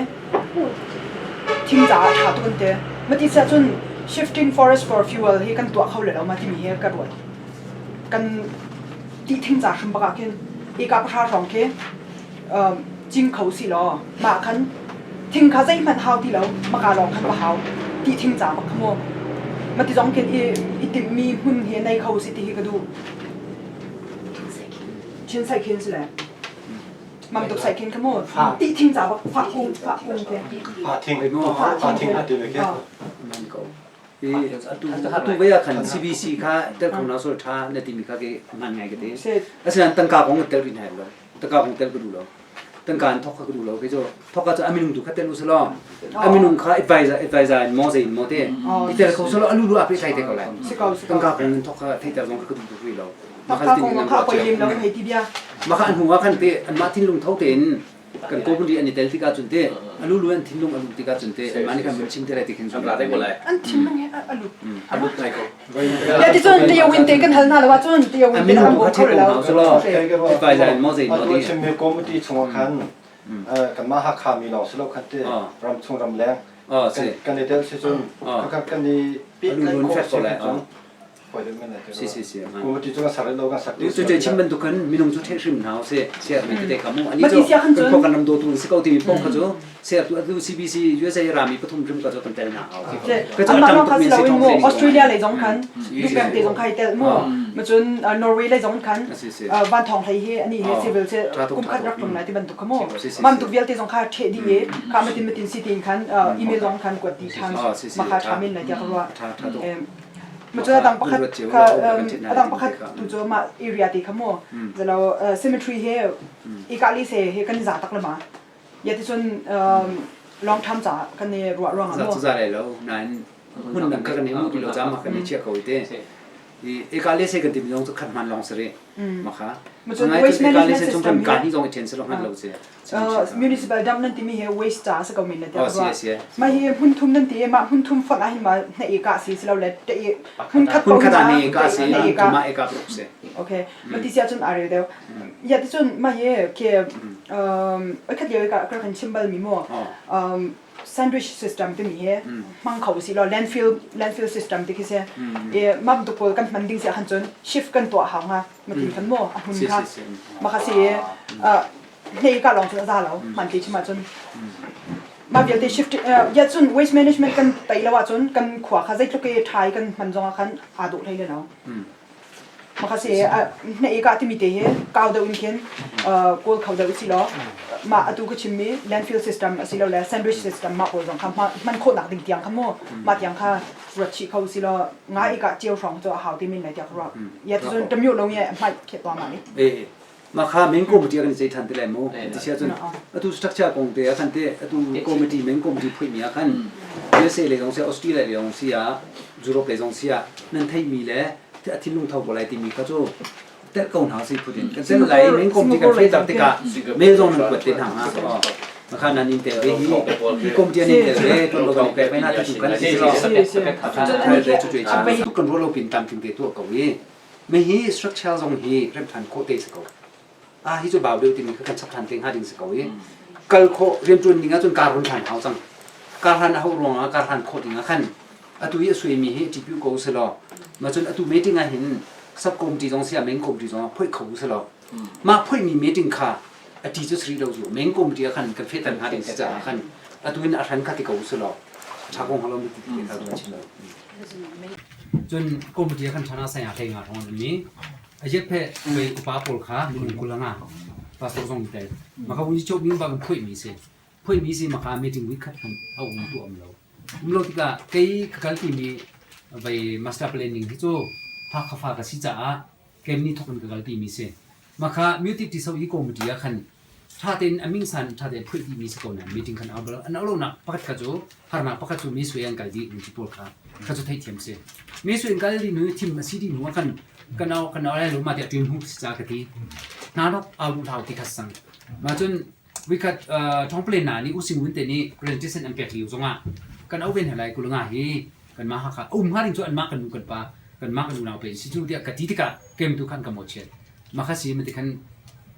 thing caah ṭha tuk an ti. Mati siah cun shifting forest for fuel hi kan tuah kho le lo ma timi hi ka ruat. Kan ti thing ca hrim bak ah khin eka pahra hrawng khi cing kho si law mah khan thing kha zeihmanh hau ti lo maka lawng khan va hau ti thing ca bak kha mu mati zong khin i i timhmi hmun hi nei kho si ti hi ka duh chin sai khin si le. Mam tuk sai khin kha mu. Ti thing ca bak fa kung fa kung te. Fa thing fa thing ha ti ve ke. Man ko. Atu atu ve ah khan CBC kha tel kho na so tha na ti mi kha ke man ngai ke te. Asinan tangka kong tel rin hai lo. Tangka kong tel ka du lo. Tangka an thok kha ka du lo ke cho thok ka cho aminung tu kha tel u selo. Aminung kha advisor advisor in mo zein mo te. I tel kho selo alu lu ape sai te ko lai. Tangka kong thok kha thei tel zong kha ka du tu ri lo. Tangka kong kha poi lem lo hei ti bia. Maka an hung ah khan te anmah thinlung tho tein kan company an i tel tikah cun te alu lu an thinlung alu tikah cun te anmah nih khan mun chim te lai ti khin An ra te ko lai. An thinlung he a lut. A lut ngai ko. Ya ti cun tiyo win te kan hal hna lo ah cun tiyo win te an bawm kho lo. Atu chimmi committee chungah khan kanmah Hakha mi lawng si lo khan te ramchung ramleng kan i tel si cun kan i pehtlaih khawh si cun Si si si. Committee cu kan sak lo kan sak Cu cu chim bantuk khan minung cu ṭheh hrim hna usih. Siar mi tete kha mu. Ani cu kan khua kan ram dawtu si ko timi pong kha cu siar tu atu CBC USA rami pathum hrim ka cu kan tel hna hau. Ka cu Amah ṭang lawng tuk kha mi si si loin thong mu si. Australia lei zong khan Dukem te zong kha i tel mu. Macun Norway lei zong khan van thong hlei hi ani hi civil se kum khat rak tlung lai ti bantuk kha mu. Mam tuk vialte zong kha ṭheh dih i kha matin matin si tin khan email zong khan kuat di ṭhan ma kha ṭha men lai tiah ka ruah. Macun a dang pakhat kha a dang pakhat tu cu mah area te kha mu zalo cemetery he ikali se he kan i za tak le ma ya ti cun long term ca kan i ruah ruang ah Za mu cu za lai lo nain hmun dang kha kan i hmuh ti lo ca ma kan i chia ko i te. Eka le se kan tim zong cu khat hman lawng si rih. Ma kha. Macun Ngai waste cun eka le management se chung system kan ka hi ni zong i ṭhen si lo hman lo si. Municipal dump nan timi hi waste ca si ko men le Oh, si si. Ma hi hmun thum nan ti ma hmun thum fonh ah hin ma na e ka si si lo le te e hmun khat Hmun khat ah ne eka si, na e ka ma eka pruk si. Okay. Ma ti sia cun a rel deuh. Ya ti cun ma hi ke um khat lio ka ka kan chim bal mi mu. Um sandwich system timi hi hmang kho si law landfill landfill system ti khi si i mah bantuk pawl kan hman ding si ahkhan cun shift kan tuah hau hnga matin khan mu a hmun kha mah kha si hnei ka lawng cun a za lo hman ti chim ahcun mah vialte shift ya cun waste management kan tei lo ahcun kan khua kha zeitluk i ṭha i kan hman zong ah khan aa dawh hlei le lo Maka si na eka timi te hi kau deuh in khin kawl kho deuh si law mah atu ka chimmi landfill system asilo le sandwich system mah pawl zong kha hman khawhnak ding tiang kha mu mah tiang kha ruat chih kho si law nga eka cio hrawng cu a hau ti min lai tiah ka ruah ya ti cun tamyo lo nge hmai khiat wa ma ni Ma kha main committee kan sei than te lai mu ti sia cun atu structure kong te khan te atu committee main committee phui mi khan USA le zong sia Australia le zong sia Europe le zong sia nan thei mi le a thinlung tho ko lai timi kha cu tel ko hna si phutin kan tel lai main committee kan phei tak tikah mail zong nan kuat te hna ha ma kha nan in tel ve hi hi committee an in tel ve ton lo kan pe pe na tu kan si lo tu kan ro lo pin tam ting te tu ko i Me hi structure zong hi remh ṭhan khawh te si ko. Ah hi cu bau deuh timi kha kan chap ṭhan te hnga ding si ko i kal khawh rianṭuan ding ahcun kar run hlan hau cang. Kar hlan a hauh ruangah kar hlan khawh ding ah khan atu i a suaimi hi ṭipiu ko usih law mah cun atu meeting ah hin sub committee zong si ah main committee zong ah phoih kho usih law mah phoihmi meeting kha a ṭi cu si rih lo cu main committee ah khan kan fehter hnga ding si caah khan atu in a hran kha ti ko usih law ṭha ko hnga lo mi ti ti kha ruat chin lo. Cun committee kan ṭhan ah saya hlei nga hrawng an um i a yet-phe mei upa pawl kha minung 20 nga pastor zong tel. Maka wunci chok mi bang phuih mi si. Phuih mi si maka meeting week khat hmanh a um tu um lo. Um lo tikah kei ka kal ti mi vai master planning hi cu Hakha fa ka si caah kem ni thok in ka kal ti mi si. Maka muti ti so i committee ah khan ṭha tein a mingsan ṭha tein phuih dihmi si ko nain meeting khan au an au lonak pakhat kha cu harnak pakhat cu mi sui an kal dih mi cu pawl kha kha cu theihthiam si. Mi sui an kal dih hnu thim a si dih hnu ah khan kan au kan au lai lo ma tiah ṭin hu si ca ka ti. Hna nok au duh hlau ti kha sang. Ma cun vikhat thongplen na nih using win te nih presentation an pek lio zongah kan au ven halai kulanga hi kanmah Hakha a um hnga ding cu anmah kan nu kan pa kanmah kan unau pe si cu tiah ka ti tikah kem tu khan ka mawhchiat makha si mati khan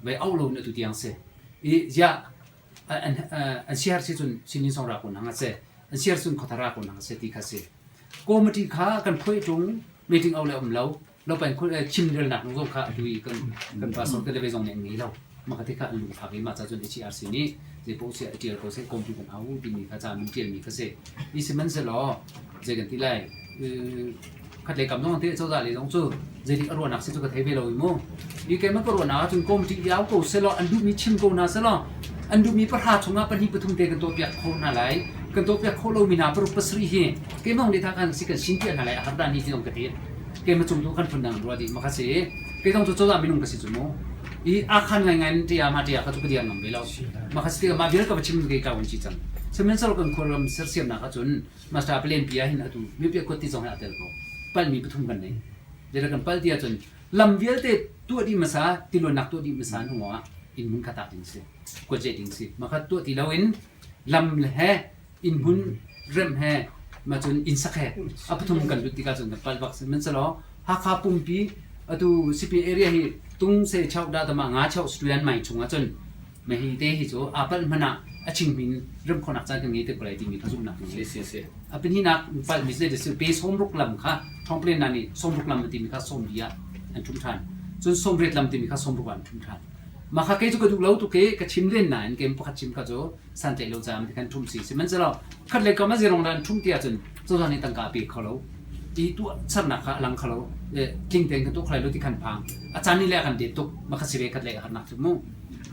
vei au lo na tu tiang si i ziah an an siar si cun sinin song ra ko nang se an siar cun khothara ko nang se ti kha si committee kha kan phoi tung meeting au le um lo lo pen khul chim rel nak zong kha atu i kan kan pastor te le ve zong nih an ngei lo maka te kha an lung fak i mah ca cun HRC nih zei paoh si a tial ko seh committee kan au timi kha ca min tial mi kha si i sihmanhsehlaw zei kan ti lai. Khat lei kam zong te cozah lei zong cu zeidik a ruahnak si cu ka thei ve lo i mu. I keimah ka ruahnak ahcun committee i au ko selaw an duhmi chim ko hna selaw an duhmi pahra chungah pahnih pathum te kan tuahpiak khawh hna lai. Kan tuahpiak khawh lomi hna paruk pasarih hi keimah nih tha kan si kan sin piak hna lai a har dah ni ti zong ka ti. Keimah cung tu kan phun dang ruah dih ma kha si. Kei zong cu cozah minung ka si cu mu. I akhan ngaingai in ṭia ma ṭia kha cu ka dir ngam ve lo. Ma kha si tikah mah vial ka va chim kei ka vun ci cang. Sihmanhsehlaw kan khuaram sersiamnak ahcun Master plan pi ah hin atu mipi kut ti zong hi aa tel ko. Palhmi pathum kan nei. Zeidah kan palh ti ahcun lam vialte tuah dih hmasa, tiluannak tuah dih hmasa hnu ah inn hmun kha tak ding si. Kuat ding si. Mah kha tuah ti loin lam he inn hmun remh he ma cun inn sak he a pathum kan lut tikah cun kan palh bak si. Sihmanhsehlaw Hakha pumpi atu Sipin area hi tung se chau da tama nga chau stuan mai chung ahcun Mahi te hi cu aa palh hmanh ah a chingmin rem khawhnak caan kan ngei te ko lai timi kha zumhnak kan ngei. Si si. A pahnihnak palhmi cu zei pe sawmruk lam kha thawngplen hna nih sawmruk lam an timi kha sawmli ah an ṭhumh ṭhan. Cun sawmriat lam timi kha sawmruk ah an ṭhumh ṭhan. Mah kha kei cu ka duh lo tuk i ka chim len nain kei pakhat chim kha cu santlaih lo caah kan ṭhumh si. Sihmanhsehlaw khat lei kam ah zeirong dah an ṭhumh ti ahcun cozah nih tangka a pe kho lo. I tuah sernak kha a lang kho lo. Tling tein kan tuah kho lai lo ti khan phang. A caan nih le a kan det tuk. Mah kha si ve khat lei a harnak cu mu.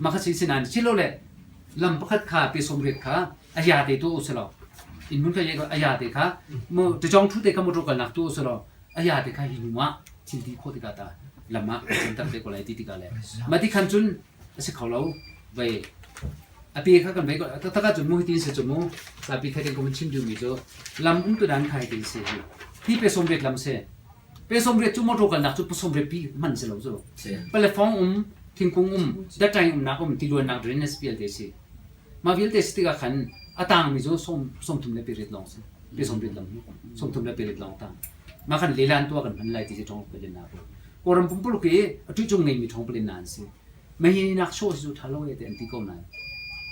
Mah kha si sinain silole lam pakhat kha pe sawmriat kha a ya te tuah usulaw inn hmun kha a ya te kha mu ṭacawng ṭhu te kha motor kalnak tuah usulaw a ya te kha hi hnu ah thil ti khawh tikah ta lam ah center te ko lai ti tikah le mah ti khan cun a si kho lo vei a pe kha kan vei ko taktak ahcun mu hitin si cu mu zapi thei ko chim duhmi cu lam um tu dan kha hitin si hi hi pe sawmriat lam si Pe 80 cu motor kalnak cu 80 pi hman si lo cu. Palefong um, thingkung um, datṭaing umnak um, tiluannak drainage vialte si. Mah vialte si tikah khan a tangmi cu sawm 30 le pariat lawng si. Pe 80 lam hi 30 le pariat lawng tang. Mah khan lelan tuah kan hman lai ti si ṭhong palen na ko. Kawlram pumpuluk i a ṭuhcung ngeimi ṭhong palen na an si. Mahi nak show si cu ṭha lo e te an ti ko nain.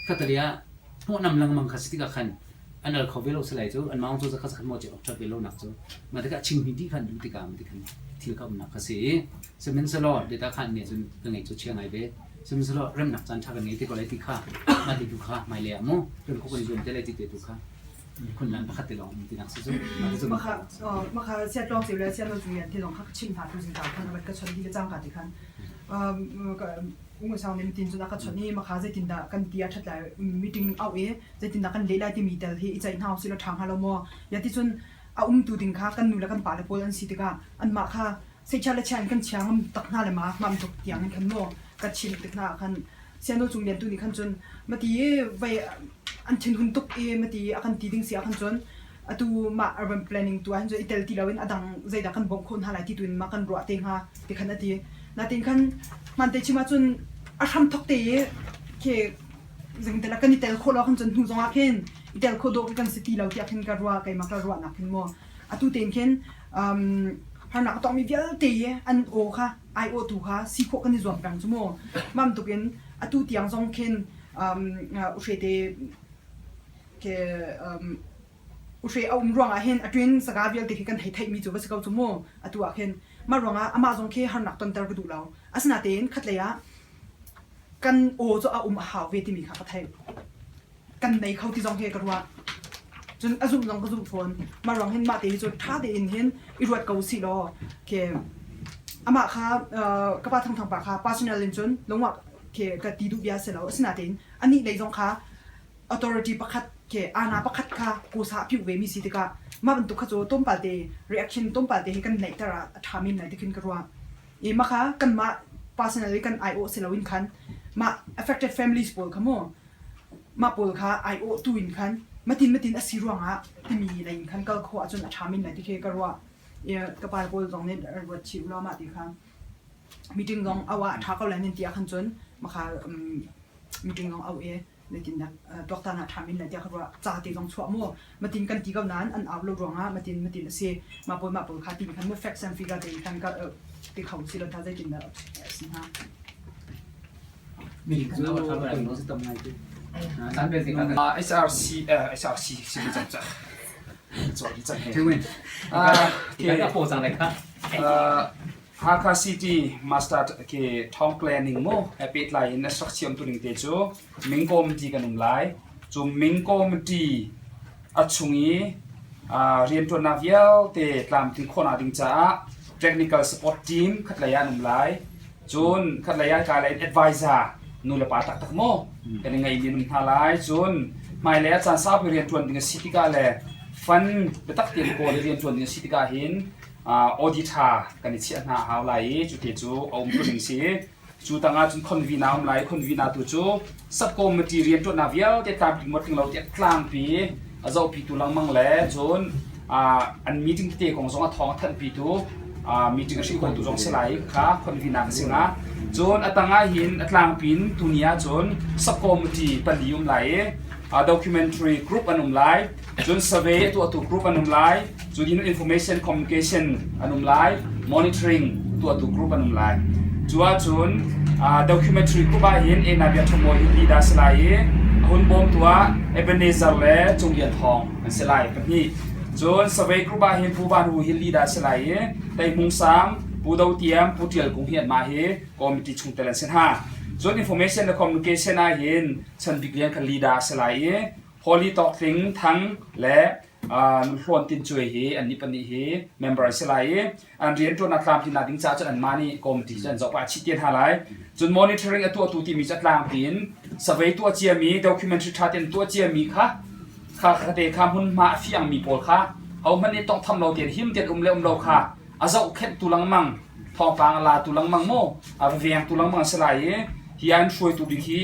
Khatali ah hnawhnam lengmang kha si tikah khan an al kho ve lo si lai cu an maung cu zakhat zakhat maw ci ok ve lo nak cu ma tikah chingmi dih khan duh tikah ma tikhan thil ka umnak kha si i sihmanhsehlaw data khan ne cun ka ngei cu chia ngai ve sihmanhsehlaw remnak caan ṭha kan ngei te ko lai ti kha ma ti tu kha mai le ah mu rem kho kan i zuam te lai ti te tu kha khun lan pakhat te lawng um ti nak si cu makha makha sia tlong ceu le sia no cu yan te lawng kha chim hna tu zing ka khan abat ka chon di le cang ka ti khan ung sang nim tin cun a ka chon i makha zeitin dah kan ti a ṭhat lai meeting au i zeitindah kan leh lai timi tel hi i ceih hna usih law ṭha hnga lo maw? Ya ti cun a umtu ding kha kan nu le kan pa le pawl an si tikah anmah kha seichia le chia in kan chia ngam tak hna le ma mam tuk tiang in khan maw ka chimh tik hna ah khan siano cung lian tu nih khan cun mati vei an thinhun tuk i mati a kan ti ding si ah khan cun atu mah urban planning tu ah hin cun i tel ti loin a dang zeidah kan bawmh khawh hna lai ti tu in mah kan ruah te hnga ti khan a ti natin khan hmante chim ahcun a hram thok te i khi zingtela kan i tel khawh lo khan cun hnu zongah khin i tel khawh dawh kan si ti lo tiah khin ka ruah keimah ka ruahnak khin maw atu tein khin harnak a tongmi vialte i an aw kha ai awtu kha si khawh kan i zuam peng cu mu mam tukin atu tiang zong khin uhrete ke uhre a um ruangah hin a twin saga vialte khi kan hei theihmi cu va si ko cu mu atu ah khin mah ruangah amah zong khi harnak tonter ka duh lo asinatein khatlei ah kan aw cu a um a hau ve timi kha ka theih. Kan nei kho ti zong hi ka ruah. Cun a zumh zong ka zumh fawn. Mah ruang hin mah te hi cu ṭha tein hin i ruat ko sih law ke amah kha ka pa Thangthang pa kha personal in cun lungwak ke ka ti duh bia si lo. Asinatein anih lei zong kha authority pakhat ke ana pakhat kha kusa a piuh ve mi si tikah mah bantuk kha cu tlawmpal te reaction tlawmpal te hi kan neihter ah a ṭha men lai ti khin ka ruah. I mah kha kanmah personally kan aiawh si loin khan mah affected families pawl kha mu mah pawl kha aiawh tu in khan matin matin a si ruangah timi lei in khan kal khawh ahcun a ṭha men lai ti khi ka ruah. I ka pa pawl zong nih ruat chih ulaw mah ti kha meeting zong auh ah a ṭha ko lai nan ti ah khan cun mah kha meeting zong auh i zeitindah tuaktan ah ṭha men lai tiah ka ruah. Ca te zong chuah mu matin kan ti ko nain an au lo ruangah matin matin a si mah pawl mah pawl kha ti khan mu facts and figure te khan ka ti kho si lo ta zeitindah a si hnga. HRC HRC si cang ca chuak cang he. Hakha City Master ke town planning mu he pehtlai in a sak tu ning te cu Ming Committee kan um lai. Cu Ming Committee a chung i Rianṭuannak vialte tlamtlin khawhnak ding caah technical support team khatlei ah an um lai. Cun khatlei ah ka lei in advisor nu le pa taktak maw kan i ngeimi an um hna lai. Cun hmailei ah caan saupi rianṭuan ding a si tikah le fund biatak tein kawl i rianṭuan ding a si tikah hin auditor kan i chiah hna a hau lai i cu te cu a um ning si. Cu tangah cun convener a um lai. Convener tu cu subcommittee rianṭuannak vialte tlamtling maw tling lo tiah tlangpi a zohpitu lengmang le cun an meeting tete kong zong a thawng a thanhpitu meeting a hrilh khotu zong si lai kha convener ka si hnga. Cun a tangah hin a tlangpi in tuni ahcun subcommittee pali um lai i documentary group an um lai. Cun survey a tuahtu group an um lai. Cu ding information communication an um lai. Monitoring tuahtu group an um lai. Cu ahcun documentary group ah hin Ena Bia Ṭhaw hi leader si lai i a hun bawmtu ah Ebenezer le Cung Lian Thawng an si lai pahnih. Cun survey group ah hin Pu Van Hu hi leader si lai i Tei Hmung Sang, Pu Do Tiam, Pu Ṭial Kung hi anmah hi committee chungtel an si hna. Cun information le communication ah hin Chan Bik Lian kha leader a si lai i Holy Tawk Tling Thang le Hlawn Tin Cuai hi annih pahnih hi member an si lai i an rianṭuannak tlamtlinnak ding caah cun anmah nih committee cu an zoh pah chih te hna lai. Cun monitoring a tuahtu timi cu a tlangpi in survey tuah ciami documentary ṭha tein tuah ciami kha kha kha te kha hmunhma a fiangmi pawl kha hohmanh nih tawnghtham lo tein him tein um le um lo kha a zohkhenhtu lengmang thawngpang a latu lengmang maw a va vengtu lengmang a si lai i hi an hruaitu bik hi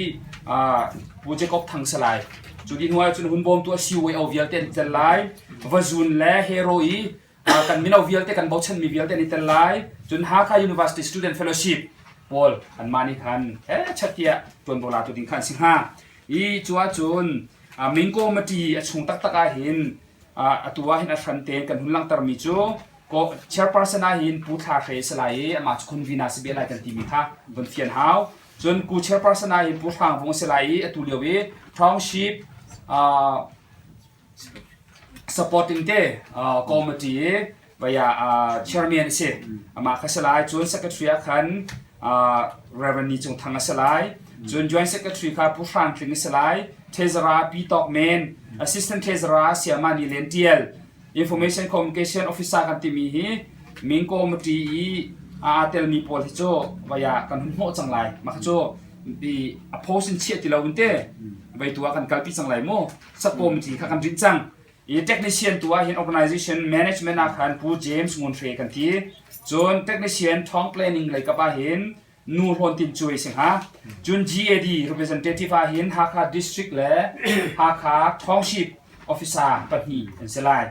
Pu Jacob Thang si lai. Cu dih hnu ahcun hun bawmtu a CYO vialte an i tel lai. Vazun le Hero i kan mino vialte kan bochanmi vialte an i tel lai. Cun Hakha University Student Fellowship pawl anmah nih khan he chat tiah ṭuanvo latu ding kha an si hnga. I cu ahcun Ming Committee a chung taktak ah hin atu ah hin a hran tein kan hun langhtermi cu chairperson ah hin Pu Thla Hre si lai i amah cu convener si bia lai kan timi kha von fian hau. Cun Ku chairperson ah hin Pu Hrang Vung si lai i atu lio i township supporting te committee vaya chairman a si. Amah kha si lai. Cun secretary ah khan Reverend Ni Cung Thang a si lai. Cun joint secretary kha Pu Hrang Tling a si lai. Treasurer Pi Tawk Men, assistant treasurer Sayama Ni Len Tial, Information Communication Officer kan timi hi Ming Committee i aa telmi pawl hi cu vaya kan hun hnawh cang lai. Mah cu i a post in chiah ti lo in te vei tu ah kan kalpi cang lai mu. Sub committee kha kan rinh cang. I technician tu ah hin organization management ah khan Pu James Ngun Hre kan ti. Cun technician town planning lei kap ah hin Nu Hlawn Tin Cuai si hnga. Cun GAD representative ah hin Hakha District le Hakha Township officer pahnih an si lai.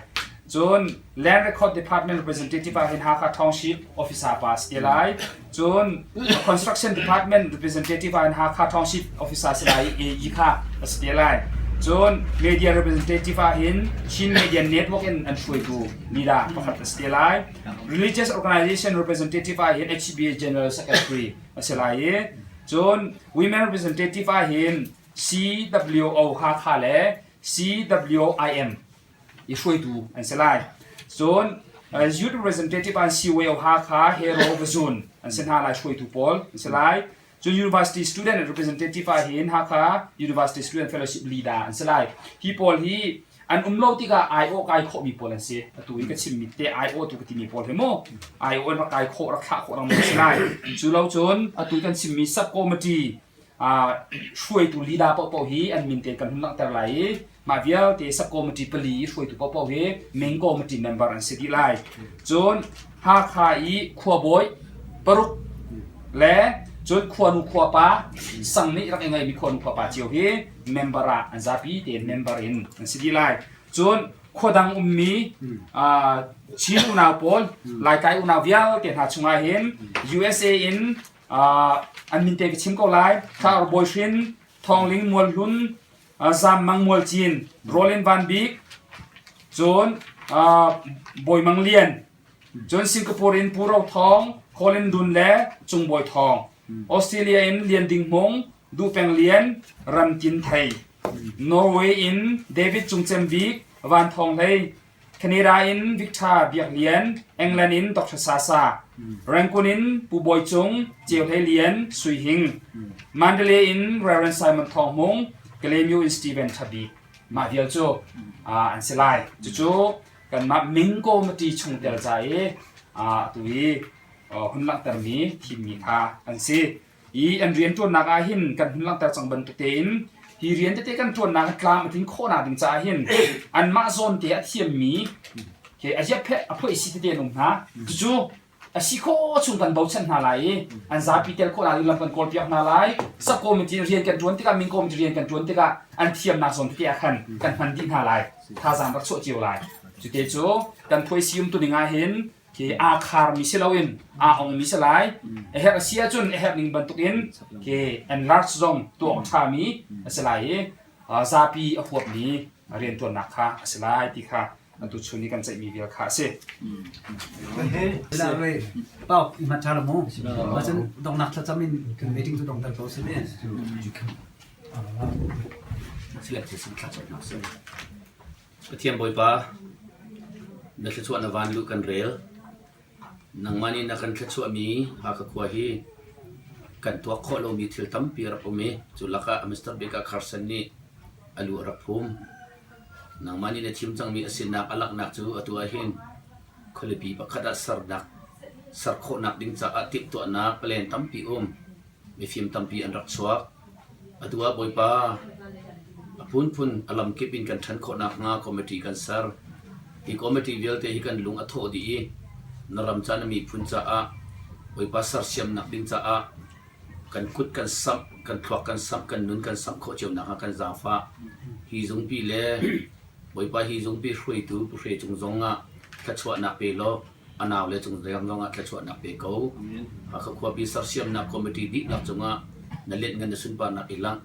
Cun Land Record Department representative ah hin Hakha Township officer pa si te lai. Cun Construction Department representative ah hin Hakha Township officer si lai i AE kha a si te lai. Cun Media representative ah hin Chin Media Network in an hruaitu lila pakhat a si te lai. Religious organization representative ah hin HCBA General Secretary a si lai i cun Women representative ah hin CWO Hakha le CWIM i hruaitu an si lai. Cun Youth representative ah CYO Hakha Hero Vazun an si hna lai hruaitu pawl an si lai. Cun University Student Representative ah hin Hakha University Student Fellowship leader an si lai. Hi pawl hi an um lo tikah aiawh kai khawhmi pawl an si. Atu i ka chimmi te aiawhtu ka timi pawl hi mu aiawh in rak kai khawh rak thlah khawh lengmang si lai. Cu lo cun atu kan chimmi sub committee hruaitu leader paohpaoh hi an min te kan hun langhter lai i Mah vialte sub-committee pali i hruaitu paohpaoh hi main committee member an si dih lai. Cun Hakha i khuabawi paruk le cun khuanu khuapa sang nih rak i ngeimi khuanu khuapa cio hi member ah an zapi tein member in an si dih lai. Cun khuadang ummi Chin unau pawl, Laitlai unau vialte hna chungah hin USA in an min te ka chim ko lai. Thla Bawi Hrin, Thawngling Mualhlun, Zam Mang Mual Cin, Roland Van Bik, cun Bawi Mang Lian, cun Singapore in Pu Ro Thawng, Colin Dun le Cung Bawi Thawng, Australia in Lian Ding Hmung, Duh Peng Lian, Ram Tin Thei, Norway in David Cung Cem Bik, Van Thawng Hlei, Canada in Victor Biak Lian, England in Dr. Sasa, Rangoon in Pu Bawi Cung, Ceu Hlei Lian, Sui Hing, Mandalay in Reverend Simon Thawng Hmung, Kalaymyo in Stephen Thabik. Mah vial cu an si lai. Cucu Kanmah Ming Committee chungtel ca i atu i hun langhtermi thimmi kha an si. I an rianṭuannak ah hin kan hun langhter cang bantuk tein hi rian tete kan ṭuannak hi tlam a tlin khawhnak ding caah hin anmah zawn te a thiammi khi a ziapheh a phoih si tete an um hna. Cucu a si khawh chung kan bochan hna lai i an zapi tel khawhnak ding lam kan kawlpiak hna lai. Sub committee in rian kan ṭuan tikah Ming committee rian kan ṭuan tikah an thiamnak zawn tete ah khan kan hman dih hna lai. Thazaang rak chuah cio lai. Cute cu kan phuaisi umtuning ah hin khi aa kharmi si loin aa ongmi si lai. A herh a si ahcun a herh ning bantukin khi enlarge zong tuah awk ṭhami a si lai i zapi a huapmi rianṭuannak kha a si lai ti kha atu chun i kan ceihmi vial kha a si. Pau i ṭha lo mu. Macun dongnak thlacam in kan meeting cu dongter ko si ne. Pathian Bawipa, na thluachuah na van luh kan rel. Nangmah nih na kan thluachuahmi Hakha khua hi kan tuak khawh lomi thil tampi a rak um i cu lakah Mr. Baker Carson nih a lu a rak phum. Nangmah nih na thim cangmi a sinak a langhnak cu atu ahhin khualipi pakhat ah sernak ser khawhnak ding caah timhtuahnak plan tampi um. Mifim tampi an rak chuak. Atu ah Bawipa, a phunphun a lamkip in kan ṭhan khawh nakhnga committee kan ser. Hi committee vialte hi kan lung a thawh dih i na ram ca na miphun caah Bawipa sersiamnak ding caah kan kut kan samh, kan thluak kan samh, kan nun kan samh khawh cio nakhnga kan zaangfah. Hi zungpi le Bawipa hi zungpi hruaitu Pu Hre Cung zong ah thluachuahnak pe law a naule cung zong ah thluachuahnak pe ko. Hakha khuapi sersiamnak committee dihlak cungah na lianhngan na sunparnak i langh.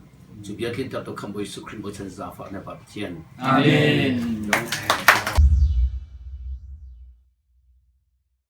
Cu bia tlinter tu Khamh Bawi Jesuh Khrih bochan zaangfah na Pa Pathian. Amen.